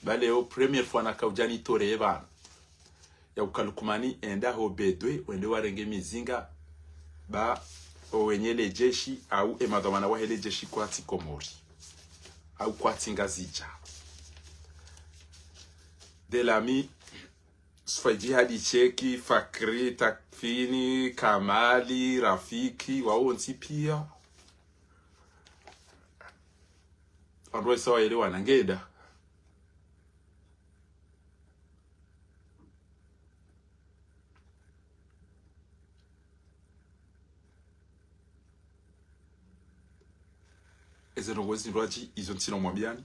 Ba leo première fois nakaudja nitore ye pvanu. Ya uka Lukumani enda ho Bedwe, wende warenge mizinga. Ba owenye le jeshi, au emadhwamana wahe le jeshi kwatsi Komori. Au kwatsi Ngazidja. Delami, Sfaidji Hadi Cheki, Fakri, Takfini, Kamali, Rafiki, wawo wontsi pia. Wandru wesa waelewana, ngeda. Eze ndrongoo zindrwadji, izo ntsina mwambiani.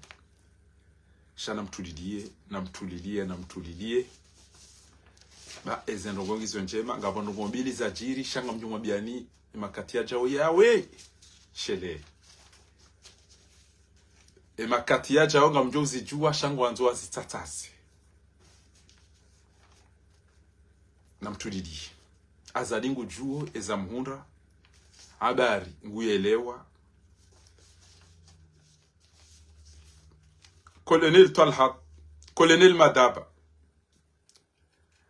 Sha namtulilie, namtulilie, namtulilie. Ba, eze ndrongoo ngizo ndjema, ngapvo ndrongoo mbili zadjiri, sha ngamdjo mwambiani, emakati yadjao yawe. Shele. Emakati yadjao ngamdjo uzidjuwa, sha ngwandzo wazitsatsaze. Namtulilie. Azali ngudjuo, eza mhundra. Habari, nguyelewa. Colonel Talha, Colonel Madaba,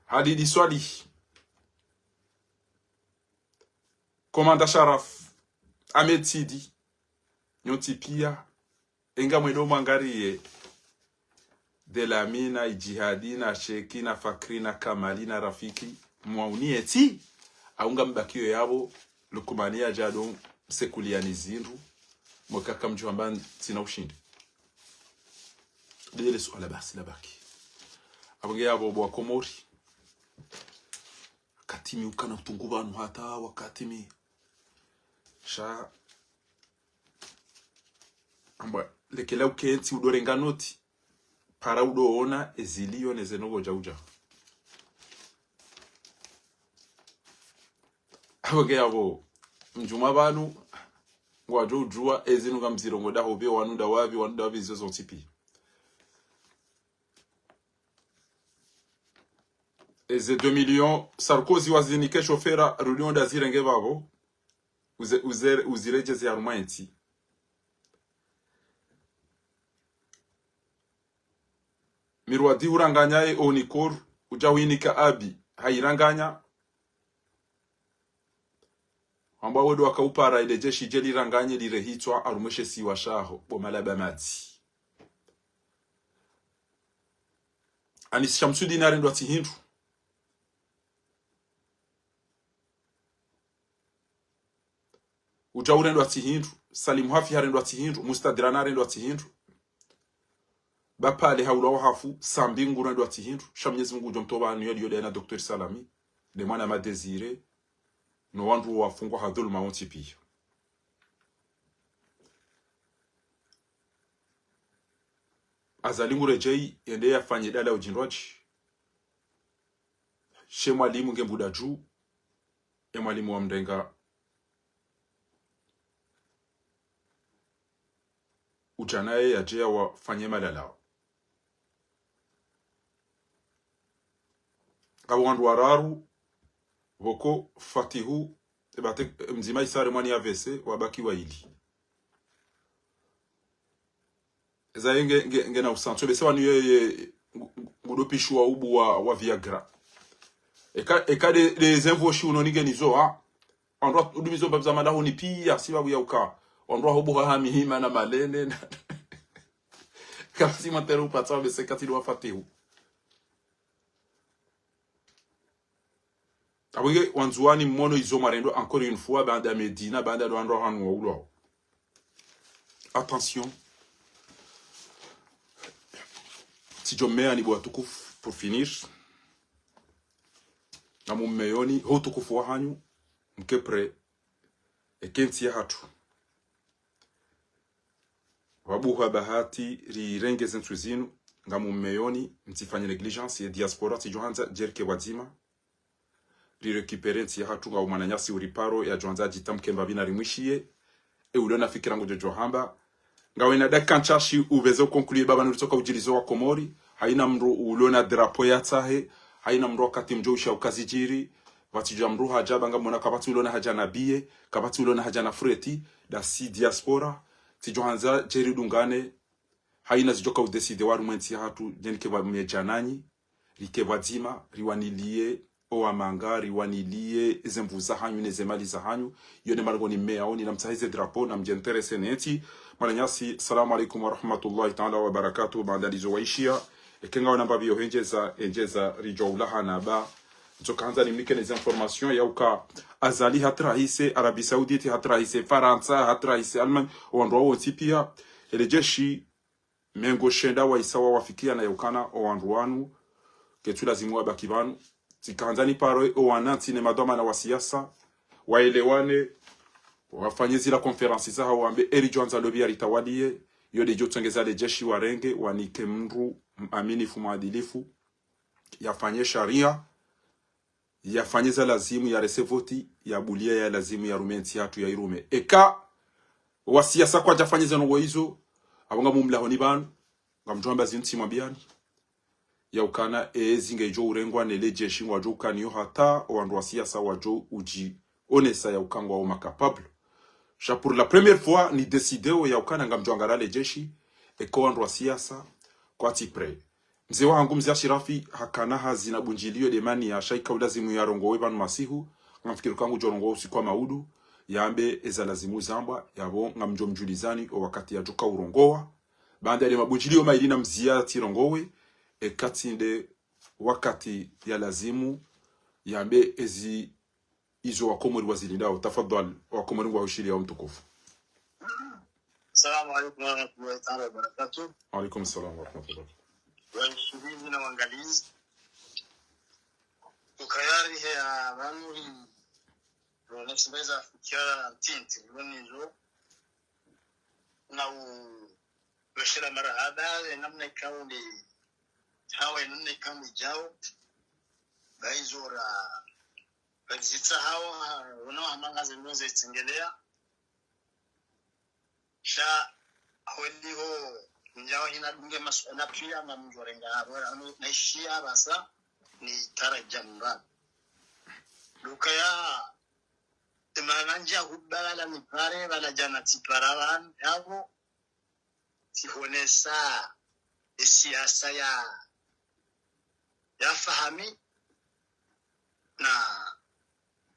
Halidi Swalihi, Commandant Sharaf, Ahmed Sidi, nyontsi pia, enga mwendo mwangariye, Delami na Idjihadi na Sheki na Fakri na Kamali na Rafiki, mwauniye tsi, au ngambakiyo yapvo, Lukumani yadja ndo msekuliani zindru, mweka kamdjuhamba ntsina ushindi. Ndele suala basi labaki. Amunge yapvo bo wa Komori. Wakati mi ukana utungu pvanu hata wakati mi. Sha. Amba, lekela ukentsi udorenga noti. Para udoona ezilio neze ndrongoo djaudja. Amunge yapvo. Mdjuma pvanu. Ngwadjo udjuwa ezinu ngamzirongoa daho pve wanu ndawapvi, wanu ndawapvi izo zontsi pia. Eze deux millions, Sarkozy wazinike shofera, rudi onda zirenge pvapvo. Uze, uze, uziredjeze harumwa entsi. Mirwadi huranganya ye Onicor, udja huinika Abi, hairanganya. Hamba wedo wakaupara ile jeshi dje liranganye lirehitswa harumwa she siwa shaho, bo malaba madzi. Anis Shamsudin harendwa tsi hindru. Udja urendwa tsi hindru. Salim Hafi harendwa tsi hindru. Mustadrana harendwa tsi hindru. Bapale haulwa wahafu. Sambi ngurendwa tsi hindru. Sha Mnyezi Mungu udjo mtowa anu yali yode na Docteur Salami. Ne mwana ma Désiré. No wandru wafungwa ha dhuluma wontsi pia. Azali nguredjei, yende yafanye dala udjindrwadji. She mwalimu nge mbuda dju, ye mwalimu wamrenga. Udja naye yadje yawafanye malalao. Ngapvo wandru wararu, Pvoko Fatihu, e bate, e mdzima Isa haremwa ni A V C, wabaki waili. Eza ye nge, nge, ngena usanso, bese wanu ye, ye, ngu-, ngu-, ngudo pishuwa ubu wa, wa Viagra. Eka, eka de, de zenvoshi uno ninge nizo, ha? Wandru wa, udumizo mbapvi za madahoni piya, sibabu ya uka. Wandru wa hubu ha mihima na malene, na, kapvatsi mantero upatsa wa bese kati do wa Fatihu. Abwenge wandzuwani mmono izo mwarendo encore une fois, baanda Medina, baanda do wandru wa hanu wa ulwao. Attention. Tsidjo mmeya ni bo watukufu, pour finir. Ngamu mmeyoni, ho utukufu wa hanyu, mke prêt. Eka entsi ya hatru. Pvabuha bahati rirenge ze ntsu zinu, ngamu mmeyoni, mtsifanye négligence, ye diaspora, tsidjo handza, djerike pvwadzima, rirécupérer ntsi ya hatru, ngau mwananyasi uriparo, yadjo handza, djitamke mbapvi na rimwishiye, e ulona fikira ngudjo djo hamba, ngawe na dakika ntsashi, upveze uconclure, baba nuritsoka udjilizo wa Komori, haina mndru ulona drapeau ya tsahe, haina mndru wakati mdjo usha uka zidjiri, pvatsidja mndru hadja, ba ngamwona kapvatsi ulona hadja na biye, kapvatsi ulona hadja na freti, dasi diaspora, tsidjo handza djeri dungane, haina zidjoka udécider warumwe ntsi ya hatru, djenike pvwa medja nanyi, rike pvwadzima, riwaniliye, o wamanga, riwaniliye, eze nvu za hanyu, neze mali za hanyu, yo ne malengo ni mmeyaoni, na mtsahe ze drapeau, na mdjinterese ne ntsi. Mwananyasi, salamu alaikum wa rahmatullahi ta'ala wa barakatuh, baanda ndizo waishiya, eka ngawe na mbapvi yo hendjeza, hendjeza, ridjo ulaha na ba, Ntsoka handza nimnike neze information ya uka Azali hatrahise Arabie Saoudite, hatrahise Farantsa, hatrahise Allemagne, o wandru wawo wontsi piya. Ele jeshi mengo shenda waisa wawafikiana ya ukana o wandru wanu, ketsu lazimu wabaki pvanu. Tsika handza niparo o wanantsi ne madhwamana wa siasa, waelewane, wafanye zila conférence zahawo wambe, eridjo handza lopvi yaritawaliye, yo ndedjo tsongeza le jeshi warenge, wanike mndru mwaminifu, mwadilifu, yafanye sharia, yafanye za lazimu, yarese voti, yabuliye ya lazimu, yarume ntsi hatru, yairume. Eka wa siasa kwadja fanye ze ndrongo izo, apvo ngamu mlahoni pvanu, ngamdjo hamba zinu tsimwambiyani. Ya ukana, ezi ngedjo urengwa nele jeshi ngwadjo ukaniyo hata, o wandru wa siasa wadjo udjionesa ya uka ngwawo ma capable. Sha pour la première fois, nidécidéo ya ukana ngamdjo angalia le jeshi, eka o wandru wa siasa, kwatsi prêt. Mze wahangu, mze Ashirafi, hakana hazi na bundjiliyo demani ya sha ika ulazimu yarongowe pvanu masihu, ngamfikiri uka ngudjo rongowa usiku wa maudu, yambe eza lazimu zambwa, yapvo ngamdjo mdjulizani o wakati yadjoka urongowa. Baanda de mabundjiliyo mayili na mziya tsirongowe, eka tsi nde wakati ya lazimu, yambe ezi izo Wakomori wazilindao. Tafadhali, Wakomori ngwahushiliyao mtukufu. Assalamu alaikum warahmatullahi taala wabarakatuh. Wa alaikum salam warahmatullahi. Washilizi na wangalizi. Ukayari he ya pvanu ri, roneshileza fikira ntiti, ronizo. Na u, weshela marahaba, e namna ikao nde, hawa e namna ikao nde djao. Ba izo ra, ba zitsa hawa, ha, wona wa manga ze ndrongo ze tsengeleya. Sha, holiho, ndjao hina dunge masuala piya ngamdjo renga, hapvo, ano, naishiya basa, ni tara djamba. Lukaya, emana ndja hubala nipare, pvala djana tsipara pvanu, yapvo, tsihonesa, e siasa ya, ya Fahami, na,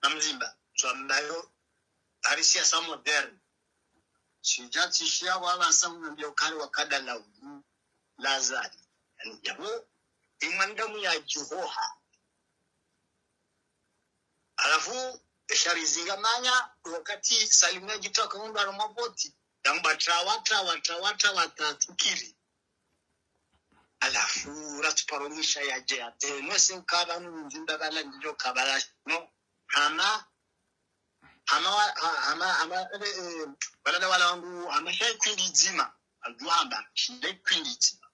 na Mzimba, tswambayo, hari siasa moderne. Shidja tsishiya wapvasa unambia ukari wakada la udu, la Azali. Yani, yapvo, imwandamu ya djihoha. Halafu, eshari zingamanya, wakati Salimu ya djitowa kaundwa na mavoti, yamba trawa, trawa, trawa, trawa, ta tukiri. Halafu, ratsu paro mwisha ya dje ya te, no se ukaba nu mvinda bala ndijo kabala, no, hama, hama wa, ha-, hama, hama, eh, eh, wala da wala wangu, hama shai kwindi dzima, aduhamba, shai kwindi dzima.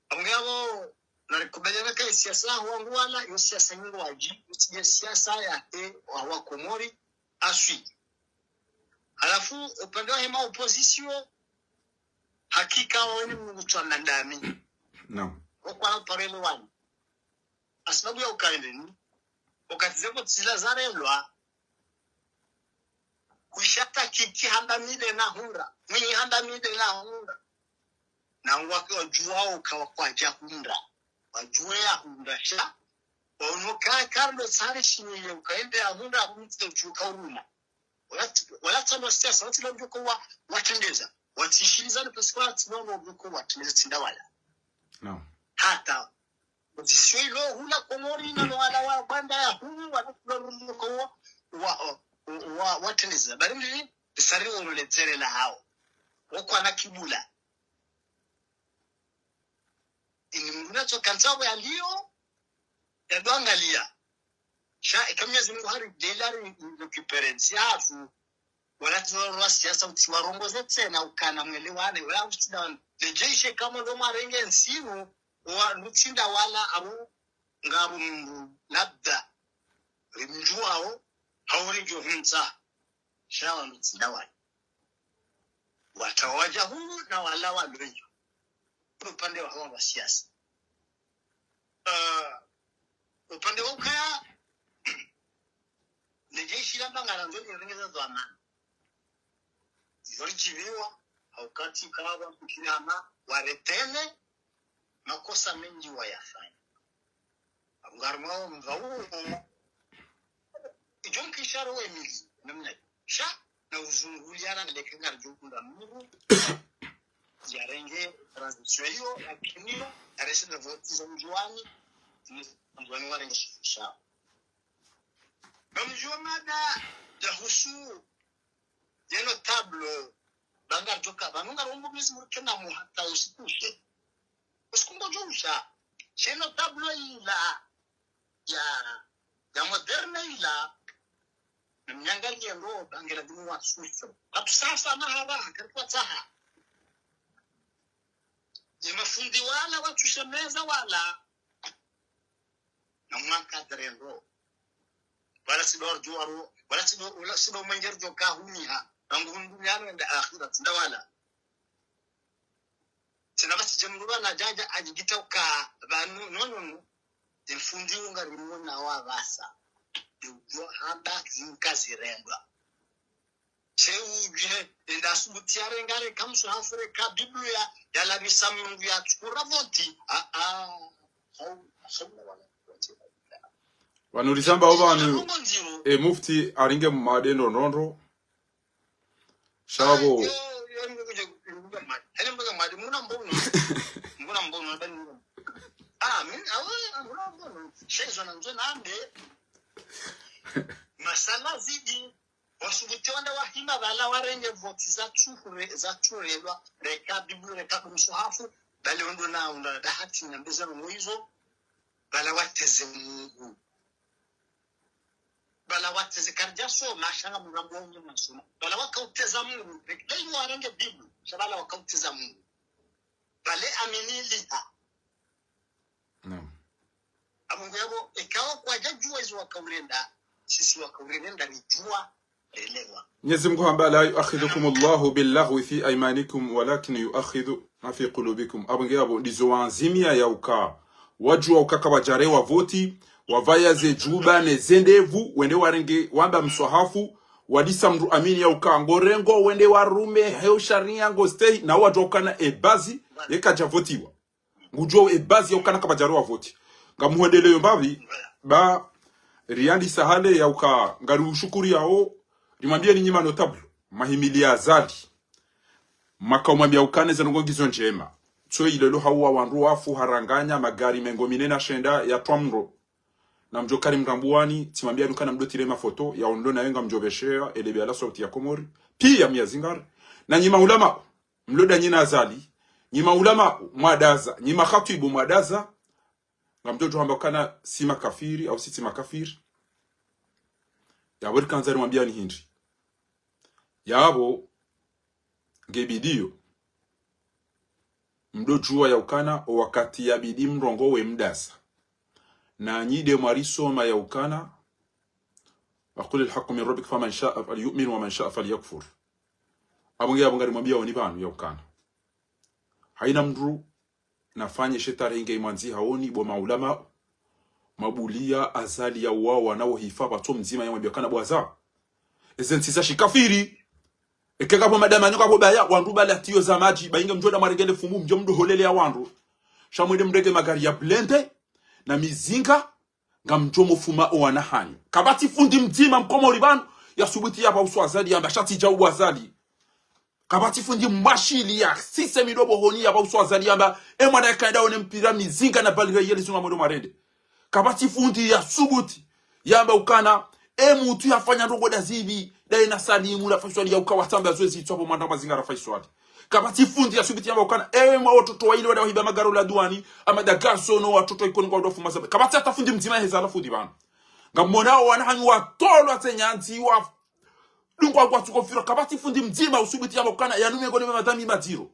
Apvo ngapvo, narikubaliana ka siasa ho wangu wala, yo siasa nyingo wadji, yo tsi ye siasa ya he wa, wa Komori, aswi. Halafu, upande wa hema opposition, hakika waweni Mungu tswa mandami. Naam. Wokwana uparele wani. Asibabu ya ukaendeni, Wakati ze voti zila zarelwa, kwisha tahakiki hamba mi nde nahundra, mwinyi hamba mi nde nahundra. Na wake wadjuwao uka wakwadja hundra. Wadjuwe yahundra sha. Waono ka Carlos hari shiniye uka yende yahundra, abu mtse uka uruma. Wala, wala tsi ndo siasa, wala tsi ndo mdjoko wa, watrendeza. Watsishiliza ni pasi kwa tsi ndo mdjoko watrendeza tsi nda wala. Naam. Hata opposition ilo hula Komori na wala wa banda ya huu, wala kula mdjoko wa, wa, wa, watrendeza. Bari mdji, risari wolo ledzere la hao. Wokwana kibula. Ini mdru natso kantsa we aliyo, yadwangaliya. Sha, eka Mwenyezi Mungu hari dela ri récupérer ntsi yahatru, wala tsi ndo wa siasa utsi warongoze tsena ukana mwelewane, wala utsi nda, ledjeshi kamo ndo mwarenge ntsi inu, wa lutsi nda wala abu, ngabu mdru, labda, rimdjuwao, hau ridjo huntsa. Sha wanu tsi nda wala. Wata wadja hunu na wala walwenyo. Upande wa hawa wa siasa. Ah, upande wa ukaya, ledjeshi lamba ngarandzo lirengeza zo amana. Izo ridjiviwa, hau kati kawa, kukiri hama, waretele, makosa mendji wayafanya. Abu ngarimwao mva uwo, idjo nkisharo we mili, namna iyo. Sha, na uzunguliana na leka ngaridjo kunda Mungu, yarenge transition iyo, yakiniyo, yareshe na voti za Mdjuwani, Mdjuwani warenge shifisha. Na mdjuwa mada ya husu, yeno tableau, ba ngaridjo ka, ba nunga rombo Mwenyezi Mungu kena muhata usiku she. Usiku ngodjo usha. Sheno tableau ila, ya, ya moderne ila, na mnyangaliye ndo, ba ngela dinu wa suso. Katu sasa mahaba, katu kwa tsaha. Ye mafundi wala, watsushemeza wala, na mwankadre ndo. Wala tsi ndo ridjo waro, wala tsi ndo, wala tsi ndo mwenje ridjo kahuniha. Rangu hunu duniani wende akhira, tsi nda wala. Tsena basi dje mdru bana djadja adjigita uka banu, no, no, no. Ye fundi unga rimona wa basa. Ye udjo hamba zinka zirendwa. She udje, enda asubuti yarenge reka mswahafu reka Biblia, yalabisa Mungu yatsukura voti. Ah, ah. Hau, hau, wala, wala. Wanu risamba oba wanu, Mungu ndziro. E mufti aringe made ndrondrondro. Shabo. Ah, yo, yo, yo, yo, yo, yo, yo, made. Hele mbuga made, muna mbono. Muna mbono, bani muna. Ah, min, awe, muna mbono. She zo na nzo nambe. Masala zidi. Wasubuti wanda wahima bala warenge voti za tsukure, za tsurelwa, reka Biblia, reka mswahafu, bale ondo na unda da hati na mbeza no mwizo, bala wateze Mungu. Bala wateze karidja soma, shanga mura mbonye masoma. Bala wakauteza Mungu, reka iwo warenge Biblia, sha bala wakauteza Mungu. Bale amini liha. Naam. Abu ngu yabo, eka wo kwadja djuwa izo wakaurenda, sisi wakaurenda ridjuwa, relewa. Mwenyezi Mungu hamba, لا يؤاخذكم الله باللغو في أيمانكم ولكن يؤاخذكم بما في قلوبكم. Abu ngu yabo, ndizo wandzimia ya uka. Wadjuwa uka kawadjarewa voti, wavaya ze djuba ne ze ndevu, wende warenge, wamba mswahafu, wadisa mdru amini ya uka, ngorengo, wende warume, heo sharia, ngostehi, na wadjuwa ukana e bazi, yeka dja votiwa. Ngudjuwa e bazi ya ukana kawadjarewa voti. Ngamuhwendeleyo mbapvi, ba riyandisa hale ya uka ngari ushukuri yao, rimwambie ni nyi ma notable, mahimili ya Azali. Maka umwambia ukana ze ndrongo ngizo ndjema. Tso ilelo hauwa wandru wafu haranganya magari mengo mine na shenda ya twamro. Na mdjo kari mrambuwani, tsimwambia nukana mdotire mafoto, ya ondo na yenga mdjobeshea, elebe ala sauti ya Komori. Pia mia zingari. Na nyi ma ulama, mloda nyi na Azali, nyi ma ulama mwadaza, nyi ma khatibu mwadaza, ngamdjo djo hamba kana si makafiri, au si tsi makafiri. Yabo rikandza rimwambia ni hindri. Yabo nge bidiyo. Mdodjuwa ya ukana, o wakati ya bidi mrongowe mdasa. Na nyi de mwarisoma ya ukana, وقل الحق من ربكم فمن شاء فليؤمن ومن شاء فليكفر. Abo nge abo ngarimwambia oni pvanu ya ukana. Haina mdru nafanye she tarehi nge imwandzi haoni bo maulama. Mabuliya Azali ya wawa na wo hifa pvatso mdzima ya mwambia kana bwaza. Eze ntsi za shikafiri. Eke kapvo madamani kapvo baya, wandru bala tiyo za madji, bayinge mdjo da mwarenge le fumu, mdjo mdo holele ya wandru. Sha mwende mrenge magari ya blindé, na mizinga, ngamdjo mofuma owana hanyu. Kapvatsi fundi mdzima mkomori pvanu, ya subuti ya pvauso Azali yamba, sha tsi dja ubu Azali. Kapvatsi fundi mwashili ya sise midobo honi ya pvauso Azali yamba, e mwana yakaenda one mpira mizinga na balira yeli zunga mwendo marende. Kapvatsi fundi ya subuti yamba ukana, e mutru yafanya ndrongo da zipvi, da ina Salimu la Faiswali ya uka watsamba zwe zitswa pvo mwanda mazinga la Faiswali. Kapvatsi fundi ya subuti yamba ukana, e mwa watoto wa ile wada wahiba magari la duwani, ama da garçon no watoto wa Ikoni ngwa wafuma zabe. Kapvatsi hata fundi mdzima ya heza la fundi pvanu. Ngamwonao wana hanyu watolwa tse nyandzi wa dungwa ngwa tsuko firo. Kapvatsi fundi mdzima usubuti yamba ukana, yanu mengoni mwa madhambi madziro.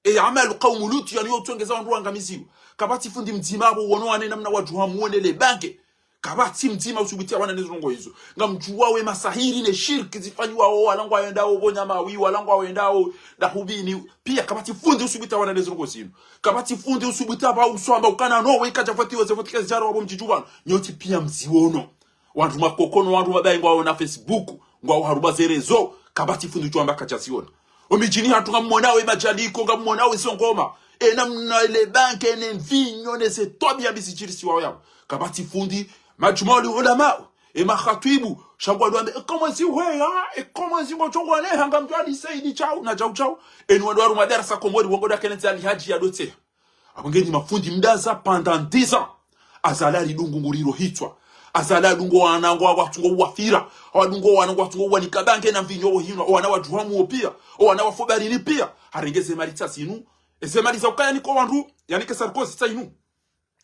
E ya amalu kaumu Luti, yanu yo utsongeza wandru wangamiziwa. Kapvatsi fundi mdzima apvo wono wane namna wadjuha muone le banke. Kapvatsi mdzima usubuti ya wana nezo ndrongo izo. Ngamdjuwa we masahiri ne shirki zifanyiwa o, wala ngwa wendao pvo Nyamawi, wala ngwa wendao Dahubini. Piya kapvatsi fundi usubuti ya wana nezo ndrongo zinu. Kapvatsi fundi usubuti ya pvauso amba ukana no, we kadja fatiwa ze fatiwa zidjaro wapvo mdjidju pvanu. Nyontsi piya mziwono. Wandru makokono, wandru mabayi ngwaona Facebook, ngwao harumwa ze réseaux, kapvatsi fundi udjo amba kadja ziona. Omidjini hatru ngamwonao e madjaliko, ngamwonao e zongoma. E namna le banke, ne mvinyo, ne ze twabiya mbi zidjirisiwao yapvo. Kapvatsi fundi, majmau li ulama, e makhatwibu, sha ngwado wambe, e kamwe zi hweya, e kamwe zi mbo tshongwa ne, hanga mdru ali saidi tshau, na tshau tshau. Enu wandru harumwa darasa Komori, wango da kene tsi Ali Hadji ya dotseha. Apvo nge nyi mafundi mdaza pendant dix ans. Azali alidungu ngulilo hitswa. Azali adungo wana ngwa watsungo wafira. Wadungo wana ngwa watsungo wanika banke na mvinyo wo hinwa. Owana wadjuhamu wo piya. Owana wa fobarini piya. Harenge ze mali tsa zinu. Eze mali za ukaya niko wandru. Yanike Sarkozy tsa inu.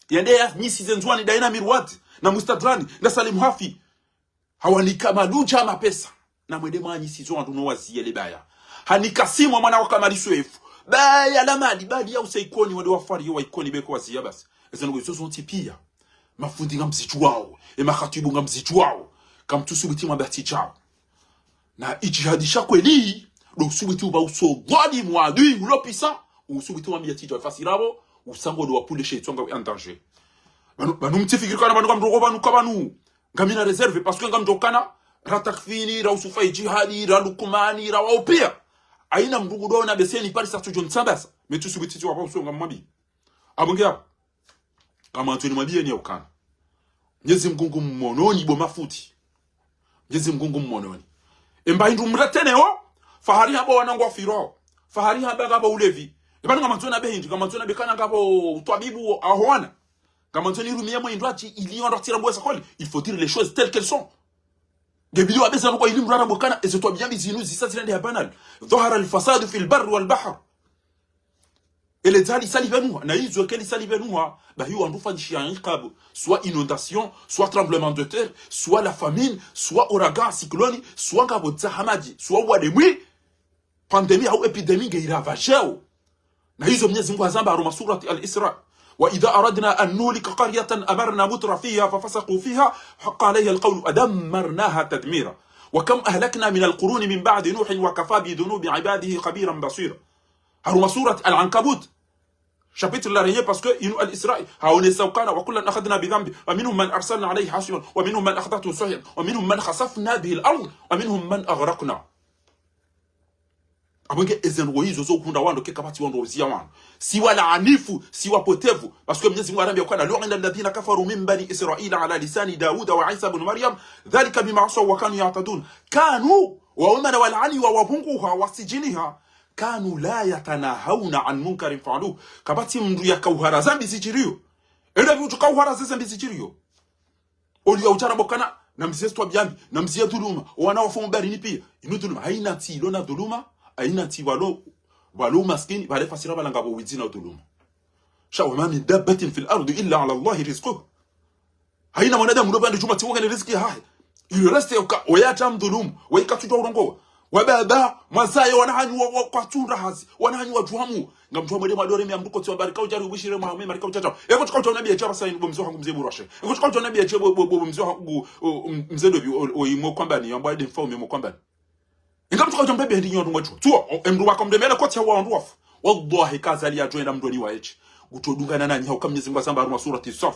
Yende ya nyisi ze Ndzuwani da ina Mirwad. Na Mustadrani. Na Salim Hafi. Hawanika maludja mapesa. Na mwende mwanyisi zo wandru no waziye le baya. Hanika Simwa mwana wa Kamali Swefu. Baya la mali, bali ya use Ikoni, wende wafwari yo wa Ikoni beko waziya basi. Eze ndrongo izo zontsi piya. Mafundi ngamzidjuwao. E makhatibu ngamzidjuwao. Kamtsusubuti mwambe tsi djao. Na idjihadi sha kweli, do usubuti upva uso dhwalimu adui ulo pvisa, usubuti wambiya tsi djao fasiri apvo, usango do wapvuleshe itsonga en danger. Pvanu, pvanu mtsifikiri kana pvanu kamdroko pvanu ka pvanu. Ngamina réserve, parce que ngamdrokana, ra Takfini, ra Usufa Idjihadi, ra Lukumani, ra wao piya. Haina mdru ngudona beseni Paris atsu djo ntsambasa. Metsu subuti tsi wapva uso ngamwambi. Apvo nge apvo. Kamantsoni mwambiyeni ya ukana. Mnyezi Mngu ngu mmononi bo mafundi. Mnyezi Mngu ngu mmononi. Emba hindru mreteneo, fahari hamba wana ngwafiro. Fahari hamba ngapvo ulevi. Epvanu ngamantsoni abe hindri, ngamantsoni abe kana ngapvo utwabibu aho wana. Ngamantsoni irumiye mwe hindru atsi ili wandru atsira mbwesa koli. Il faut dire les choses telles qu'elles sont. Ngebidi wabeza nukwa ili mrara mbwe kana, ezo twabiya mbi zinu zisa zirende ha banal. ظهر الفساد في البر والبحر. Ele dzali sali pvenuha, na izo keli sali pvenuha, bahi wandru fanyishiya inkabu, soit inondation, soit tremblement de terre, soit la famine, soit ouragan, cyclone, soit ngapvo dza hamadji, soit wademwi, pandémie au épidémie nge iravajeo. Na izo Mnyezi Mngu hazamba harumwa surati Al-Isra. وإذا أردنا أن نهلك قرية أمرنا مترفيها ففسقوا فيها فحق عليها القول فدمرناها تدميرا. وكم أهلكنا من القرون من بعد نوح وكفى بذنوب عباده خبيرا بصيرا. Harumwa surati Al-Ankabut. Chapitre la reye parce que inu Al-Isra, haonesa ukana, وكلا أخذنا بذنبه، فمنهم من أرسلنا عليه حاصبا، ومنهم من أخذته الصيحة، ومنهم من خسفنا به الأرض، ومنهم من أغرقنا. Apvo nge eze ndrongo izo zo uhundra wandru ke kapvatsi wandru uziya wandru. Si walaanifu, si wapotevu. Parce que Mnyezi Mngu harambia ukana, لعن الذين كفروا من بني إسرائيل على لسان داود وعيسى بن مريم، ذلك بما عصوا وكانوا يعتدون. كانوا, wao mana walaaniwa, wapvunguha, wasijiniha. كانوا لا يتناهون عن منكر فعلوه. Kapvatsi mndru yakauhara zambi zidjiriyo. Enda pvi utsu kauhara ze zambi zidjiriyo. Oliya udjara mbwe kana, namziye ze twabiya mbi, namziye dhuluma, owana wafu mbarini piya. Inu dhuluma, haina ntsi ilo na dhuluma, haina ntsi pvalo, pvalo umaskini, pvale fasiri pvala ngapvo widzi na dhuluma. Sha وما من دابة في الأرض إلا على الله رزقها. Haina mwanadamu ndo pvandze djuma tsi wongene riziki yahahe. Il reste uka, oya tsa mdhulumu, oya katsudjuwa urongowa. Wababa, mwazaye, wana hanyu wa, wa, kwatsundra hazi, wana hanyu wadjuhamu. Ngamdjuwa mwende mwadore mi amduko tsi wambari kaudjari ubishire mwa hame mari kaudjadja. Eko tsi kaudja unabiya djaba sa inu bo mze wahangu mze Burashe. Eko tsi kaudja unabiya dje bo, bo, bo mze wahangu, o, m-, mze Ndovi, o, o, imwe kwambani, yambwa ede mfaume mwe kwambani. Inga mtsuka udja mbebehe ndi nyo wandru mwedjuwa. Tsuwa, o, emndru waka mdemele kotsi hawa wandru wafu. Wallahi ka Azali yadjo enda mndroni wa eche. Kutsodungana nanyi hauka Mnyezi Mngu hazamba harumwa surati Saf.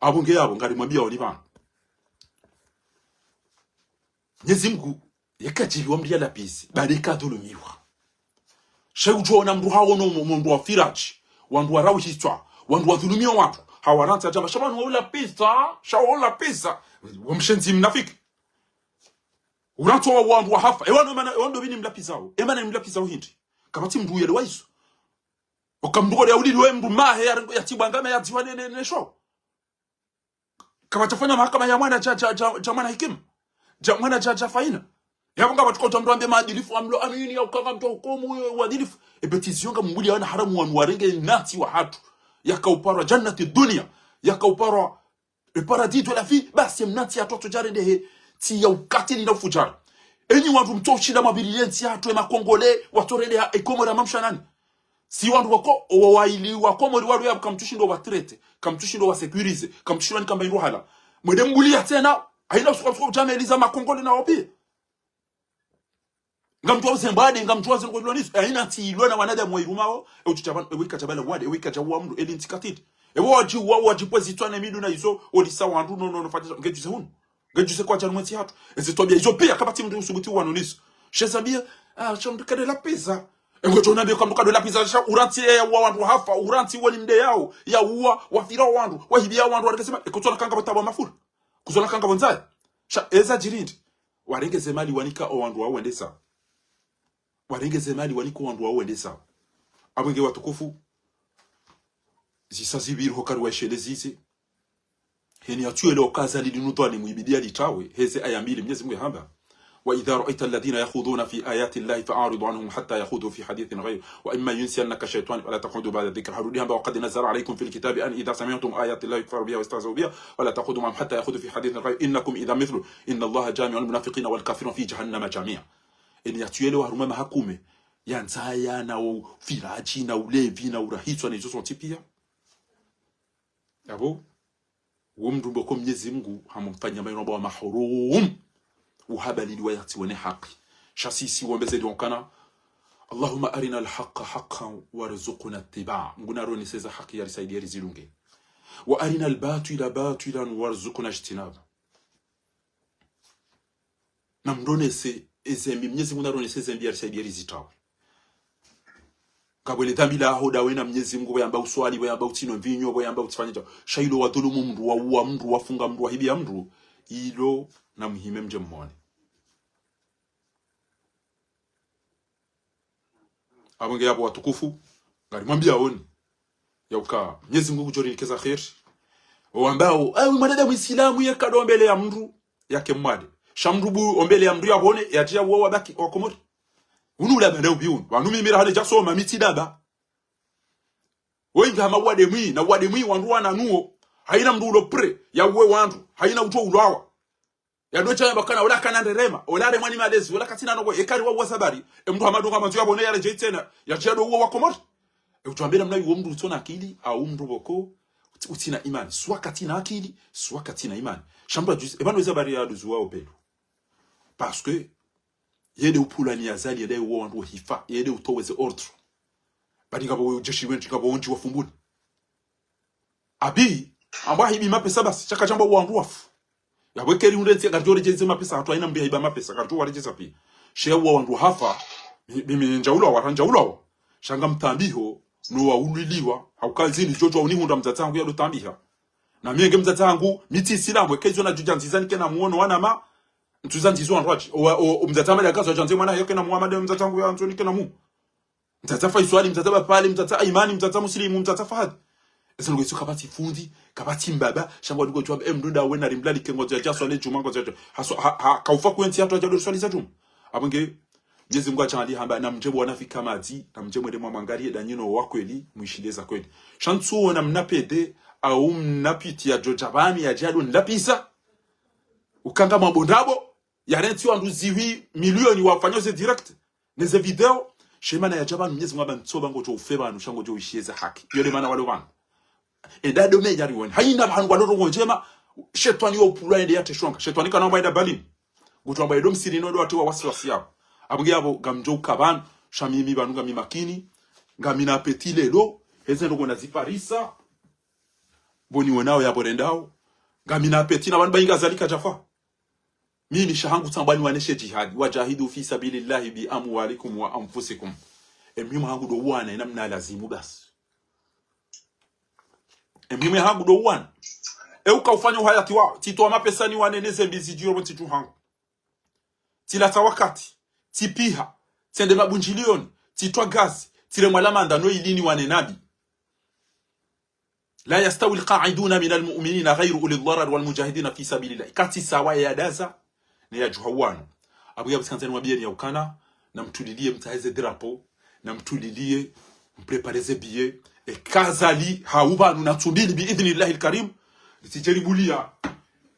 Apvo nge apvo, ngarimwambiao ni pvanu. Mnyezi Mngu, yeka djiliwa mndru ya lapisi, bali kadhulumiwa. Sha udjo ona mndru hawono mo-, mndru wa firaji, wandru wa rauhitswa, wandru wa dhulumio wandru, hawarantsi adjamba, sha pvanu wa ulapisa, sha wa ulapisa. Wa mshenzi mnafiki. Urantsi wa wandru wa hafa. Ewa no mana, ewa ndo pvini mlapisao. E mana mlapisao hindri. Kapvatsi mndru uyelewa izo. Oka mndru kole ya ulili we mndru mahe ya, ya tibwangame ya dziwa ne, ne, ne sho. Kapvatsi fanya mahakama ya mwana dja, dja, dja, dja mwana hikima. Dja mwana dja, dja faina. Yapvo ngapvatsi kotsa mndru ambe maadilifu, amlo amini ya ukanga mndru wa hukumu uyo uadilifu. Ebe tsi zio nga mbuli ya wana haramu wanu warenge nantsi wa hatru. Yaka uparwa jannati dunia. Yaka uparwa le paradis de la vie. Basi mnantsi ya hatru djarendehe. Ntsi ya ukatili na ufujari. Enyi wandru mtso ushinda mwabilile ntsi ya hatru e makongole, watsorendeha e Komori ya mamsha nani. Si wandru wako, owa waili wa Komori walo ya kamtsushindo wa traité, kamtsushindo wa sécurisé, kamtsushindo ni kamba indru hala. Mwende mbuliya tsena, haina usuka usuka udjameliza makongole na wapvi. Ngamdjuwa uzembwade, ngamdjuwa zengwe lonizo, haina ntsi ilo na wanadamu wa irumao, e utsutsa pvanu, e wika djabala wade, e wika dja wa mndru, eli ntsi katili. E wo wadji wa, wadji pwe zitswa ne midu na izo, olisa wandru, no, no, no, fadja, nge djuze hunu. Nge djuze kwa djanu mwentsi hatru. Ezi twabiya izo piya kapvatsi mndru usubuti uwanuniso. Sha zambiya, ah, sha mndru kade lapisa. E ngo djo unambiya ka mndru kade lapisa, sha urantsi ya uwa wandru hafa, urantsi wali mde yao, ya uwa, wafira wandru, wahibiya wandru, warenge ze mali, e kutsona kanga pvo tabu mafura. Kutsona kanga pvo ndzaya. Sha eza djirindi. Warenge ze mali wanika o wandru wao wendesa. Warenge ze mali wanika o wandru wao wendesa. Apvo nge watukufu. Zisa zipviri ho kari wa ishele zize. Heni ya tsuwele okaza lili nutwani mwibidi ya litawe, heze aya mbili Mnyezi Mngu yahamba. وإذا رأيت الذين يخوضون في آيات الله فأعرض عنهم حتى يخوضوا في حديث غيره وإما ينسينك الشيطان فلا تقعد بعد الذكرى. Harudi hamba وقد نزل عليكم في الكتاب أن إذا سمعتم آيات الله يكفر بها ويستهزأ بها فلا تقعدوا معهم حتى يخوضوا في حديث غيره إنكم إذا مثلهم إن الله جامع المنافقين والكافرين في جهنم جميعا. Heni ya tsuwele wa harumwa mahakume, ya ndzaya na ufiraji na ulevi na urahitswa na izo zontsi piya. Apvo, wo mndru mboko Mnyezi Mngu hamfanya mayino wa mahurum. Uhabalili wa yatsi wene haki. Sha sisi wombe zedi wankana. اللهم أرنا الحق حقا وارزقنا اتباعه. Mngu naroneseza haki ya risaidiye rizilunge. وأرنا الباطل باطلا وارزقنا اجتنابه. Na mronese ezembi, Mnyezi Mngu naronese ezembi ya risaidiye rizitawe. Kapvwele dhambi laho dawe na Mnyezi Mngu, pvo yamba uswali, pvo yamba utsino mvinyo, pvo yamba utsifanye dja. Sha ilo wadhulumu mndru, wauwa mndru, wafunga mndru, wahibiya mndru. Ilo na muhime mdje mmone. Apvo nge yapvo watukufu, ngarimwambiyaoni. Ya uka, Mnyezi Mngu ngudjo rinikeza kheri. Owambao, eh, mwanadamu Isilamu ye kado ombeleya mndru, yake mwade. Sha mndru bu ombeleya mndru yapvone, yatsi ya uwa wabaki, wa Komori. Unu ula mene ubi unu. Wanu mimi rahale djasoma, mi tsi daba. Wengi hama uwade mwi, na uwade mwi, wandru wana nuwo. Haina mndru ulo prêt, ya uwe wandru. Haina utso ulwawa. Ya ndo tsaya bakana, ola kana nderema, ola remwa ni malezi, ola katsina noko, ekari wa uwa zabari, e mndru hamadunga mandzo yapvone yaredjeyi tsena, yatsi ya do uwa wa Komori. E utsuambela mna yuwo mndru utsona akili, au mndru pvoko, utsi-, utsina imani. Swa katsina akili, swa katsina imani. Sha mndru adjuzi, e pvanu zabari ya duzuwa opelo. Parce que, yende upvulani Azali, yende uwa wandru hifa, yende utoweze ordre. Badi ngapvo ujeshi wendji, ngapvo wondji wa Fumbuni. Abi, amba hibi mapesa basi, sha kadjamba wandru wafu. Yapvo ekeri hundre ntsi, ngaridjo redjeze mapesa, hatru haina mndru yahiba mapesa, ngaridjo waredjeza piya. She uwa wandru hafa, mi, mi, mi ndjaulwawa, randjaulwawa. Sha ngamtambiho, no waulwiliwa, hauka zini, djodjo unihundra mdzadze hangu ya do tambiha. Na mi nge mdzadze hangu, mi tsi Isilamu, eke izo nadjo djandziza nike na muono wanama, ntsuza ndzizo wandru watsi. O, o, o mdzadze hama ya kazo djandze mwana, yeke na muamade mdzadze hangu ya ndzo nike na mu. Mdzadze Faiswali, mdzadze Bapale, mdzadze Aimani, mdzadze Muslimu, mdzadze Fahadi. Ese ndugu isu kapvatsi fundi, kapvatsi mbaba, sha ngwa duko djuwa, em, mndru nda wena rimlali ke ngozo ya djaswa le djuma ngozo ya djaswa. Haso, ha, ha, kaufa kwentsi hatru adja do riswali za djuma. Apvo nge, Mnyezi Mngu atsangaliye hamba, na mdje bo wanafiki madzi, na mdje mwende mwamwangaliye, da nyinyi no wa kweli, mwishiliye za kweli. Sha ntsuona mna pede, au mna piti yadjo dja pvanu, yadja do nilapisa. Ukanga mwabondrabo, yarentsi wandru zihwi milioni wafanyao ze direct, ne ze video, She mana yadja pvanu Mnyezi Mungu amba ntsoba ngodjo ufe pvanu, sha ngodjo uishiye ze haki. Iyo nde mana walo pvanu. Enda ndo meya riwone. Hayina pvanu walo ndrongoo ndjema, shetwani yo pulwa yende yateshwanga. Shetwani kana amba enda balini. Ngutwa amba endo msirini ndo watu wa wasiwasi yapvo. Apvo nge yapvo ngamdjo uka pvanu, sha mimi pvanu ngami makini, ngamina appétit lelo, heze ndrongoo naziparisa. Pvo niwonao yapvo rendao, ngamina appétit na pvanu pvayinga zalika djafa. Mimi sha hangu tsamba niwaneshe jihadi, وجاهدوا في سبيل الله بأموالكم وأنفسكم. E muhimu hangu ndo uwana, ina mna lazimu basi. E muhimu hangu ndo uwana. E uka ufanya uhayati wao, tsitowa mapesa niwane neze mbi zidjiro pvo ntsi tu hangu. Tsilatsa wakati, tsipiha, tsende mabundjilioni, tsitwa gazi, tsiremwa lamanda no ili niwane nabi. لا يستوي القاعدون من المؤمنين غير أولي الضرر والمجاهدون في سبيل الله. Katsi sawa ya daza, ne ya djuha wanu. Apvo yapvo tsikandza niwambiyeni ya ukana, namtulilie mtsahe ze drapeau, namtulilie, mpréparé ze billet, e kazali, ha upvanu na tsumbili bi idhnillahi lkarim, litsidje libulia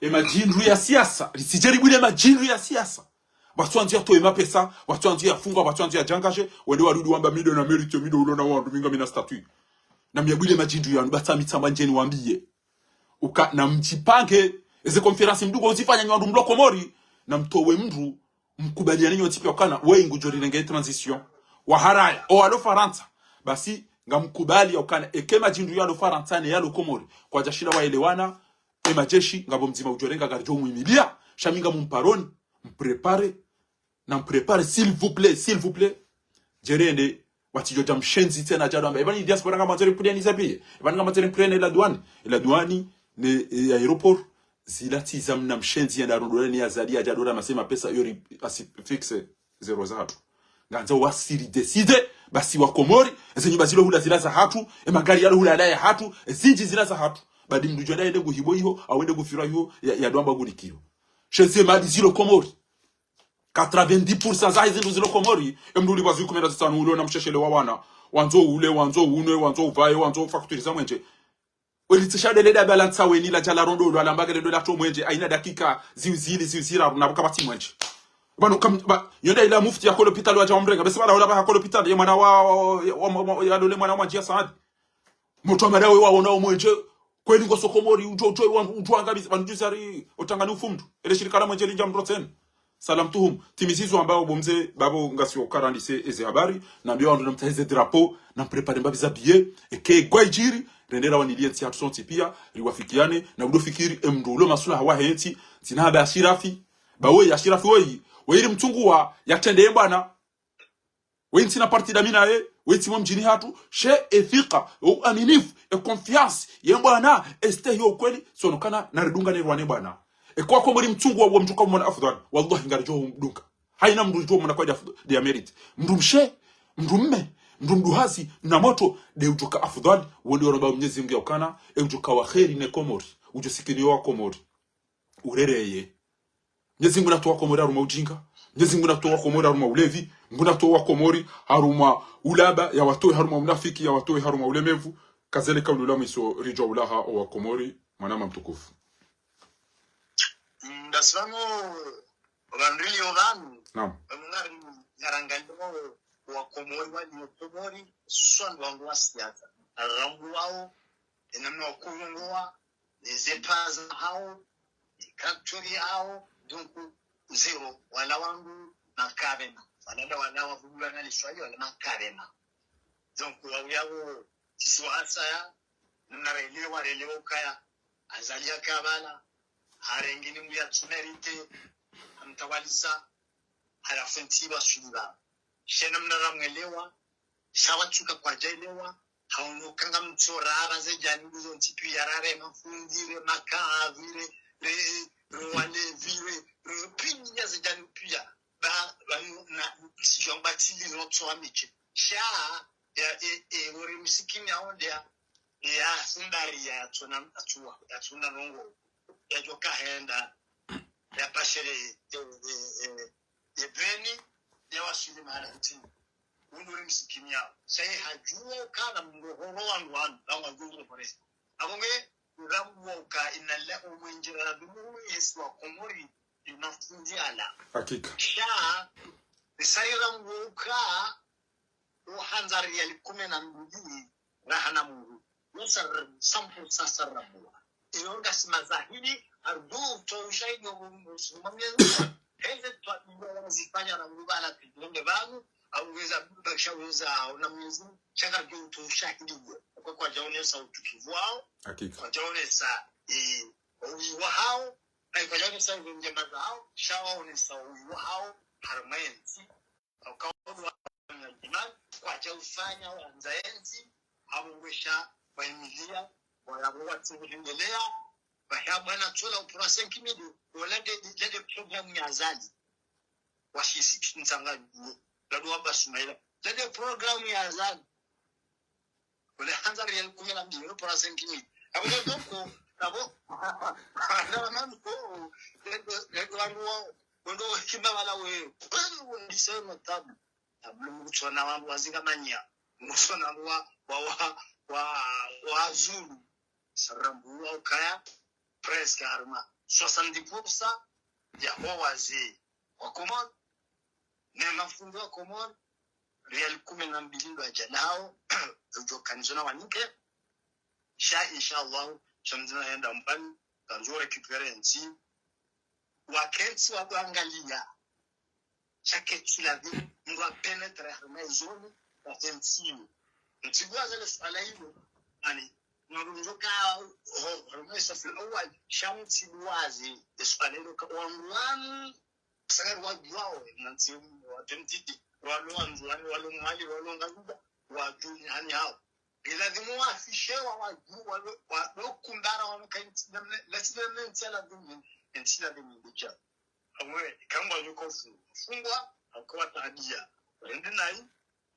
e madjindru ya siasa, litsidje libulia e madjindru ya siasa. Pvatsu wandzo yatowe mapesa, pvatsu wandzo yafunga, pvatsu wandzo yadjangadje, wende warudi wamba mi ndo na mérite, mi ndo ulo na wandru, mi ngamina statut. Namyabwile madjindru yanu, batsa mi tsamba ndjeni wambiye. Uka, namdjipange, eze conférence mdugo uzifanya nyi wandru mlo Komori, namtowe mndru, mkubaliane nyontsi pia ukana, weyi ngudjo rirenge transition. Waharaya, o walo Farantsa. Basi, ngamkubali ya ukana, eke madjindru yalo Farantsa ne yalo Komori. Kwadjashinda waelewana, e madjeshi, ngapvo mdzima udjo renga ngaridjo mwimilia, sha mi ngamumparoni, mpréparé, namprépare, s'il vous plaît, s'il vous plaît. Djerende, watsidjo dja mshenzi tsena djado amba. Epvani diaspora ngamwandzo rimprene za billet. Epvani ngamwandzo rimprene la douane. La douane, ne, e, aéroport. Zila tsi za mna mshenzi yenda rondolwa ni Azali yadja dora mase mapesa yori asi fixe zéro zatru. Ngandza wasi ridécidé, basi wa Komori, eze nyumba zilo hula zila zahatru, e magari yalo hula yala yahatru, e zindji zila zahatru. Badi mndru djwenda yende kuhibo iho, au yende kufirwa iho, ya, yado amba kulikiwa. She ze mali zilo Komori. Quatre-vingt-dix pour cent zahe zindru zilo Komori, e mndru ulipvwa zikumi na zitsanu ulo na msheshele wa wana. Wandzo ule, wandzo unwe, wandzo upvaye, wandzo facture za mwenje. Weli tsisha dele da balance weni la djala rondo, lo alamba kele ndo la to mwenje, hayina dakika, ziwi zili, ziwi ziraru, na buka pvatsi mwenje. Pvanu kam, ba, yonda ila mufti ya ko lopitali wadja wamrenga, bese bala hola ba ha ko lopitali, ye mwana wa, wa, wa, wa, wa, ya lole mwana wa Madjia Saadi. Motro wa madawe wa wona omwenje, kweli ngo so Komori, udjo, udjo, wa, udjo angamiza, pvanu djuzi hari, otangani ufumdu. Ele shirika la mwenje lindja mrotseni. Salam tuhum. Timizi zo amba bo mze, bapvo ngasi okarandise eze habari, nambiye wandru namtsahe ze drapeau, namprépare mbapvi za billet, eke gwaidjiri, rendera wanilie ntsi hatru sontsi pia, riwafikiane, na udo fikiri, e mndru ulo masulaha wahe ntsi, ntsina haba Ashirafi, ba weyi Ashirafi weyi, weyi ri mtsunguwa, yatrende ye mbwana, weyi ntsina parti dami naye, weyi tsi mwa mdjini hatru, she e thika, e uaminifu, e confiance, ye mbwana, e stehi yo ukweli, sonokana, naridunga ne rwane mbwana. E kwa Komori mtsunguwa wa mndru ka umwona afdhwali, wallahi ngaridjo umdunga. Hayina mndru udjo umwona kwa dia afdhwali, dia mérite. Mndru mshe, mndru mme, mndru mduhazi, na motro, de udjoka afdhwali, wondi wano ba Mnyezi Mngu ya ukana, e udjoka wa kheri ne Komori, udjo sikini yo wa Komori. Urereye. Mnyezi Mngu natowe wa Komori harumwa ujinga. Mnyezi Mngu natowe wa Komori harumwa ulevi. Mngu natowe wa Komori harumwa ulaba, ya watowe harumwa unafiki, ya watowe harumwa ulemevu. Kazele kaulu la mwiso ridjwa ulaha o wa Komori, mwanama mtukufu. Ndasi pvanu, pvandru lio pvanu. Naam. Pvanu ngari, ngarangalio wa Komori, walio Komori, swandru wangu wa siasa. Rangu wao, e namna wakulongowa, ne ze pesa zahao, ne culture yahao, donc, zéro, wala wandru makavena, wala nda wala wavulwa na liswayi, wala makavena. Donc, wawuyapvo, sisi wa asaya, namna relewa, relewa ukaya, Azali ya kabala, harenge ni mbuya tsumerite, hamtawalisa, halafu ntsi wa suliba. She namna ramwelewa, sha watsuka kwadjaelewa, hawono kanga mtso rara ze janibu zontsi pia rare mafundi, re makavi, re, re, re walevi, re, re pinya ze janibu pia. Ba, ba, na, sijua mba tili no tso amiche. Sha, ya, e, e, ore msikini aonde ya, ya, sundari ya, tsona, atsua, ya, tsona nongo, ya joka henda, ya pashere, e, e, e, e, beni, ya wasuli mahala ntini. Unduri msikini yao. Saye hajua ukana mrohoro wanu wanu, na wajua mrohore. Abonge, uramu wa uka inna lillahi wa inna ilaihi rajiun, Yesu wa Komori, ni mafundi ala. Hakika. Sha, isari uramu wa uka, uhandza riali kume na mbili, rahana Mungu. Yo sar-, cent pour cent sarabuwa. Iyo ngasi mazahidi, ardu to ushahidi wa Mungu, Mwenyezi Mungu. Heze twa-, zifanya na Mungu bala pidonge bangu, au weza bakisha weza, au na Mwenyezi Mungu, shaka ndio to ushahidi wo. Kwa kwadjaonesa utukufu wao, hakika, kwadjaonesa, eh, uwi wahao, na kwadjaonesa izo ndjema zahao, sha waonesa uwi wahao, harumwa entsi, au kaulu wa imani, kwadja ufanya wandza entsi, hawongwesha, wahimilia, wala watsi kuhendelea, bahi abwana tsola upura cinq mille, wala nde, nde, nde programme ya Azali. Washisi, ntsanga, ladu wamba Sumaila. Nde, nde programme ya Azali. Wala handza riali kume na mbili, upura cinq mille. Abo nde doko, abo, nda manu, nde, nde, nde wanu wa, wendo hima wala we, kweli wendise no tabu. Tabule mkutsona wandru wazinga manya. Mkutsona wandru wa, wa, wa, wa, wa zulu. Sarambu wa ukaya, presque harumwa soixante-dix pour cent ya ho wazee wa Komori, ne mafundi wa Komori, riali kume na mbili ndo adja nao, udjo kanizo na wanike. Sha, inshallah, sha mdzima yenda mbani, kandzo récupérer ntsi. Wakentsi wa kuangalia. Sha ketsi lazimu, mndru apénétrer harumwa izoni, wakentsi. Mtsibuwaze le suala ilo, ani, mndru mdjoka, ho, harumwa safu awal, sha mtsibuwaze le suala ilo, ka, wandru wanu, sakari wadjuwao, na ntsi, wa twenty, walo Wandzuwani, walo Mwali, walo Ngazidja, wadjuu ni hani hao. Ilazimu wafishe wa wadjuu, walo, walo kumbara wanu ka ntsi, namne, lasi namne ntsi lazimu, ntsi lazimu ndija. Amwe, kangwa yuko fu-, fungwa, hakuwa tadia. Wende nayi,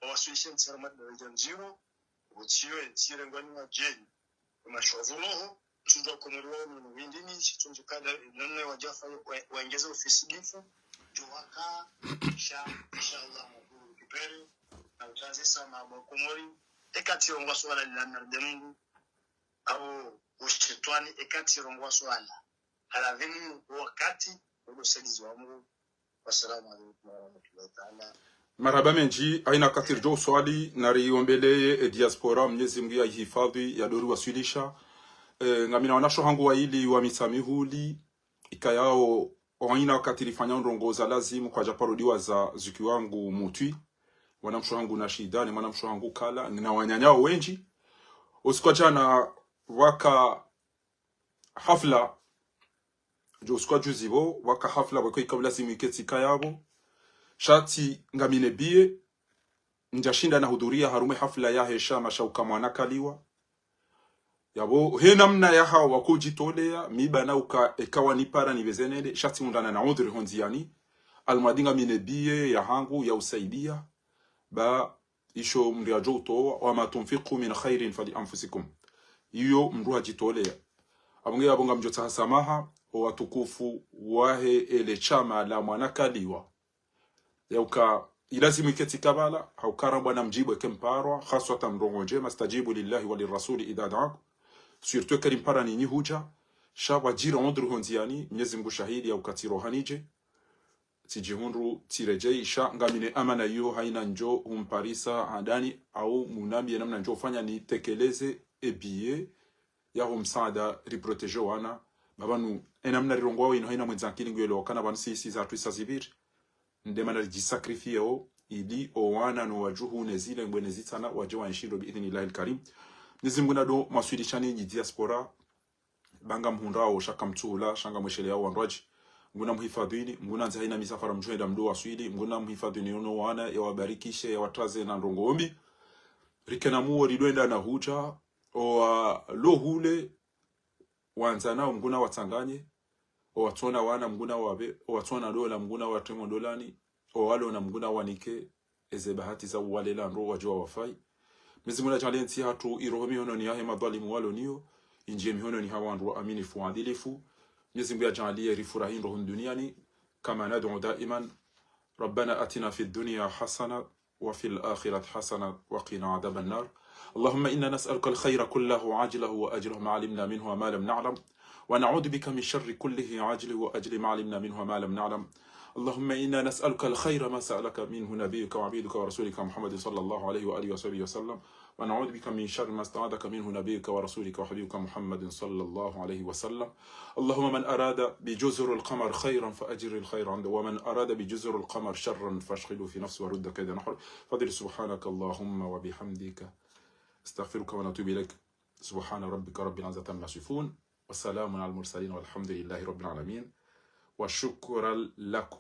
wawaswilishe ntsi harumwa daraja ndziro, utsiyo entsi irengwa ni wadjeni. Mashavu roho, tsundzo Komori wa unu windini, tsundzo kada, namna wadjafa, wa-, waengeze ofisi difu, djo waka, sha, inshallah, maburu kipere, na utranzisa mabwa Komori, eka tsirongowa suala lila merde Mungu, au ushetwani, eka tsirongowa suala. Halafu wakati, ulo saidizi wa Mungu, Wassalamu alaikum warahmatullahi taala. Marahaba mendji, haina wakati ridjo uswali, na riombeleye e diaspora, Mnyezi Mngu ya ihifadhwi, ya dori waswilisha. E, ngamina wanasho hangu waili wa Mitsamihuli, ikayao, haina wakati rifanya ndrongoo za lazimu kwadja paro diwaza zuki wangu Mutwi, mwanamsho hangu Nashida, ne mwanamsho hangu Kala, ngina wananyao wendji. Usiku wa djana waka hafla, djo usiku wa juzi pvo, waka hafla pvweko ikao lazimu iketsi kayapvo. Sha tsi ngamine biye, ndjashinda nahudhuria harumwa e hafla yahe sha masha uka mwana kaliwa. Yapvo, he namna yahao wakudjitolea, mi bana uka eka wanipara nipvezenele, sha tsi undana na udhuri hondziani, almadi ngamine biye yahangu ya usaidia, ba isho mndru yadjo utowa, وما تنفقوا من خير فلأنفسكم. Iyo mndru hadjitolea. Apvo nge yapvo ngamdjo tsaha samaha, o watukufu wahe ele shama la mwana kaliwa. Yauka, ilazimu iketsi kabala, hauka rambwa na mdjibu eke mparwa, khaswatan ndrongoo ndjema, استجيبوا لله وللرسول إذا دعاكم. Surtout eka rimpara ninyi hudja, sha pvwadjiri udhuri hondziani, Mnyezi Mngu shahidi, yauka tsiroha nidje. Tsidjihundru, tsiredjei, sha ngamine amana iyo haina ndjo humparisa handani, au munambiye namna ndjo ufanya nitekeleze e biye yaho msaada riprotéger wana. Ba pvanu, e namna rirongoao inu haina mwendza akili nguyelewa kana pvanu sisi zatru isa zipviri. Nde mana ridjisacrifier o, ili o wana no wadjuhu ne zilengwe ne zitsana wadje waenshi ndo biidhnillahil karim. Mnyezi Mngu nado mwaswilishani nyi diaspora, ba ngamhundrao, sha kamtsula, sha ngamwesheleyao wandru wadji. Mngu namhifadhwini, Mngu nandze haina misafara mdjoenda mdo waswili, Mngu namhifadhwini ono wana, yawabarikishe, yawatraze na ndrongoo mbi. Rike na muo ridwenda na hudja, o walo hule, wandzanao Mngu nawatsanganye, o watsona wana Mngu nawapve, o watsona dola Mngu nawatremo dolani, o walona Mngu nawanike, eze bahati za uwalela ndro wadjuwa wafai. Mnyezi Mngu nadjaanliye ntsi hatru iroho mihononi yahe madhwalimu walo niyo, indjiye mihononi ha wandru waaminifu waadilifu. Mnyezi Mngu yadjaanliye rifurahi ndro hunu duniani, كما ندعو دائما، ربنا آتنا في الدنيا حسنة وفي الآخرة حسنة وقنا عذاب النار. اللهم إنا نسألك الخير كله عاجله وآجله ما علمنا منه وما لم نعلم، ونعوذ بك من شر كله عاجله وآجله ما علمنا منه وما لم نعلم. اللهم إنا نسألك الخير ما سألك منه نبيك وعبيدك ورسولك محمد صلى الله عليه وآله وصحبه وسلم، ونعوذ بك من شر ما استعاذك منه نبيك ورسولك وحبيبك محمد صلى الله عليه وسلم. اللهم من أراد بجزر القمر خيرا فأجر الخير عنده، ومن أراد بجزر القمر شرا فأشغله في نفسه ورد كيد نحره. فضل سبحانك اللهم وبحمدك، أستغفرك ونتوب إليك. سبحان ربك رب العزة عما يصفون، وسلام على المرسلين والحمد لله رب العالمين. وشكرا لكم.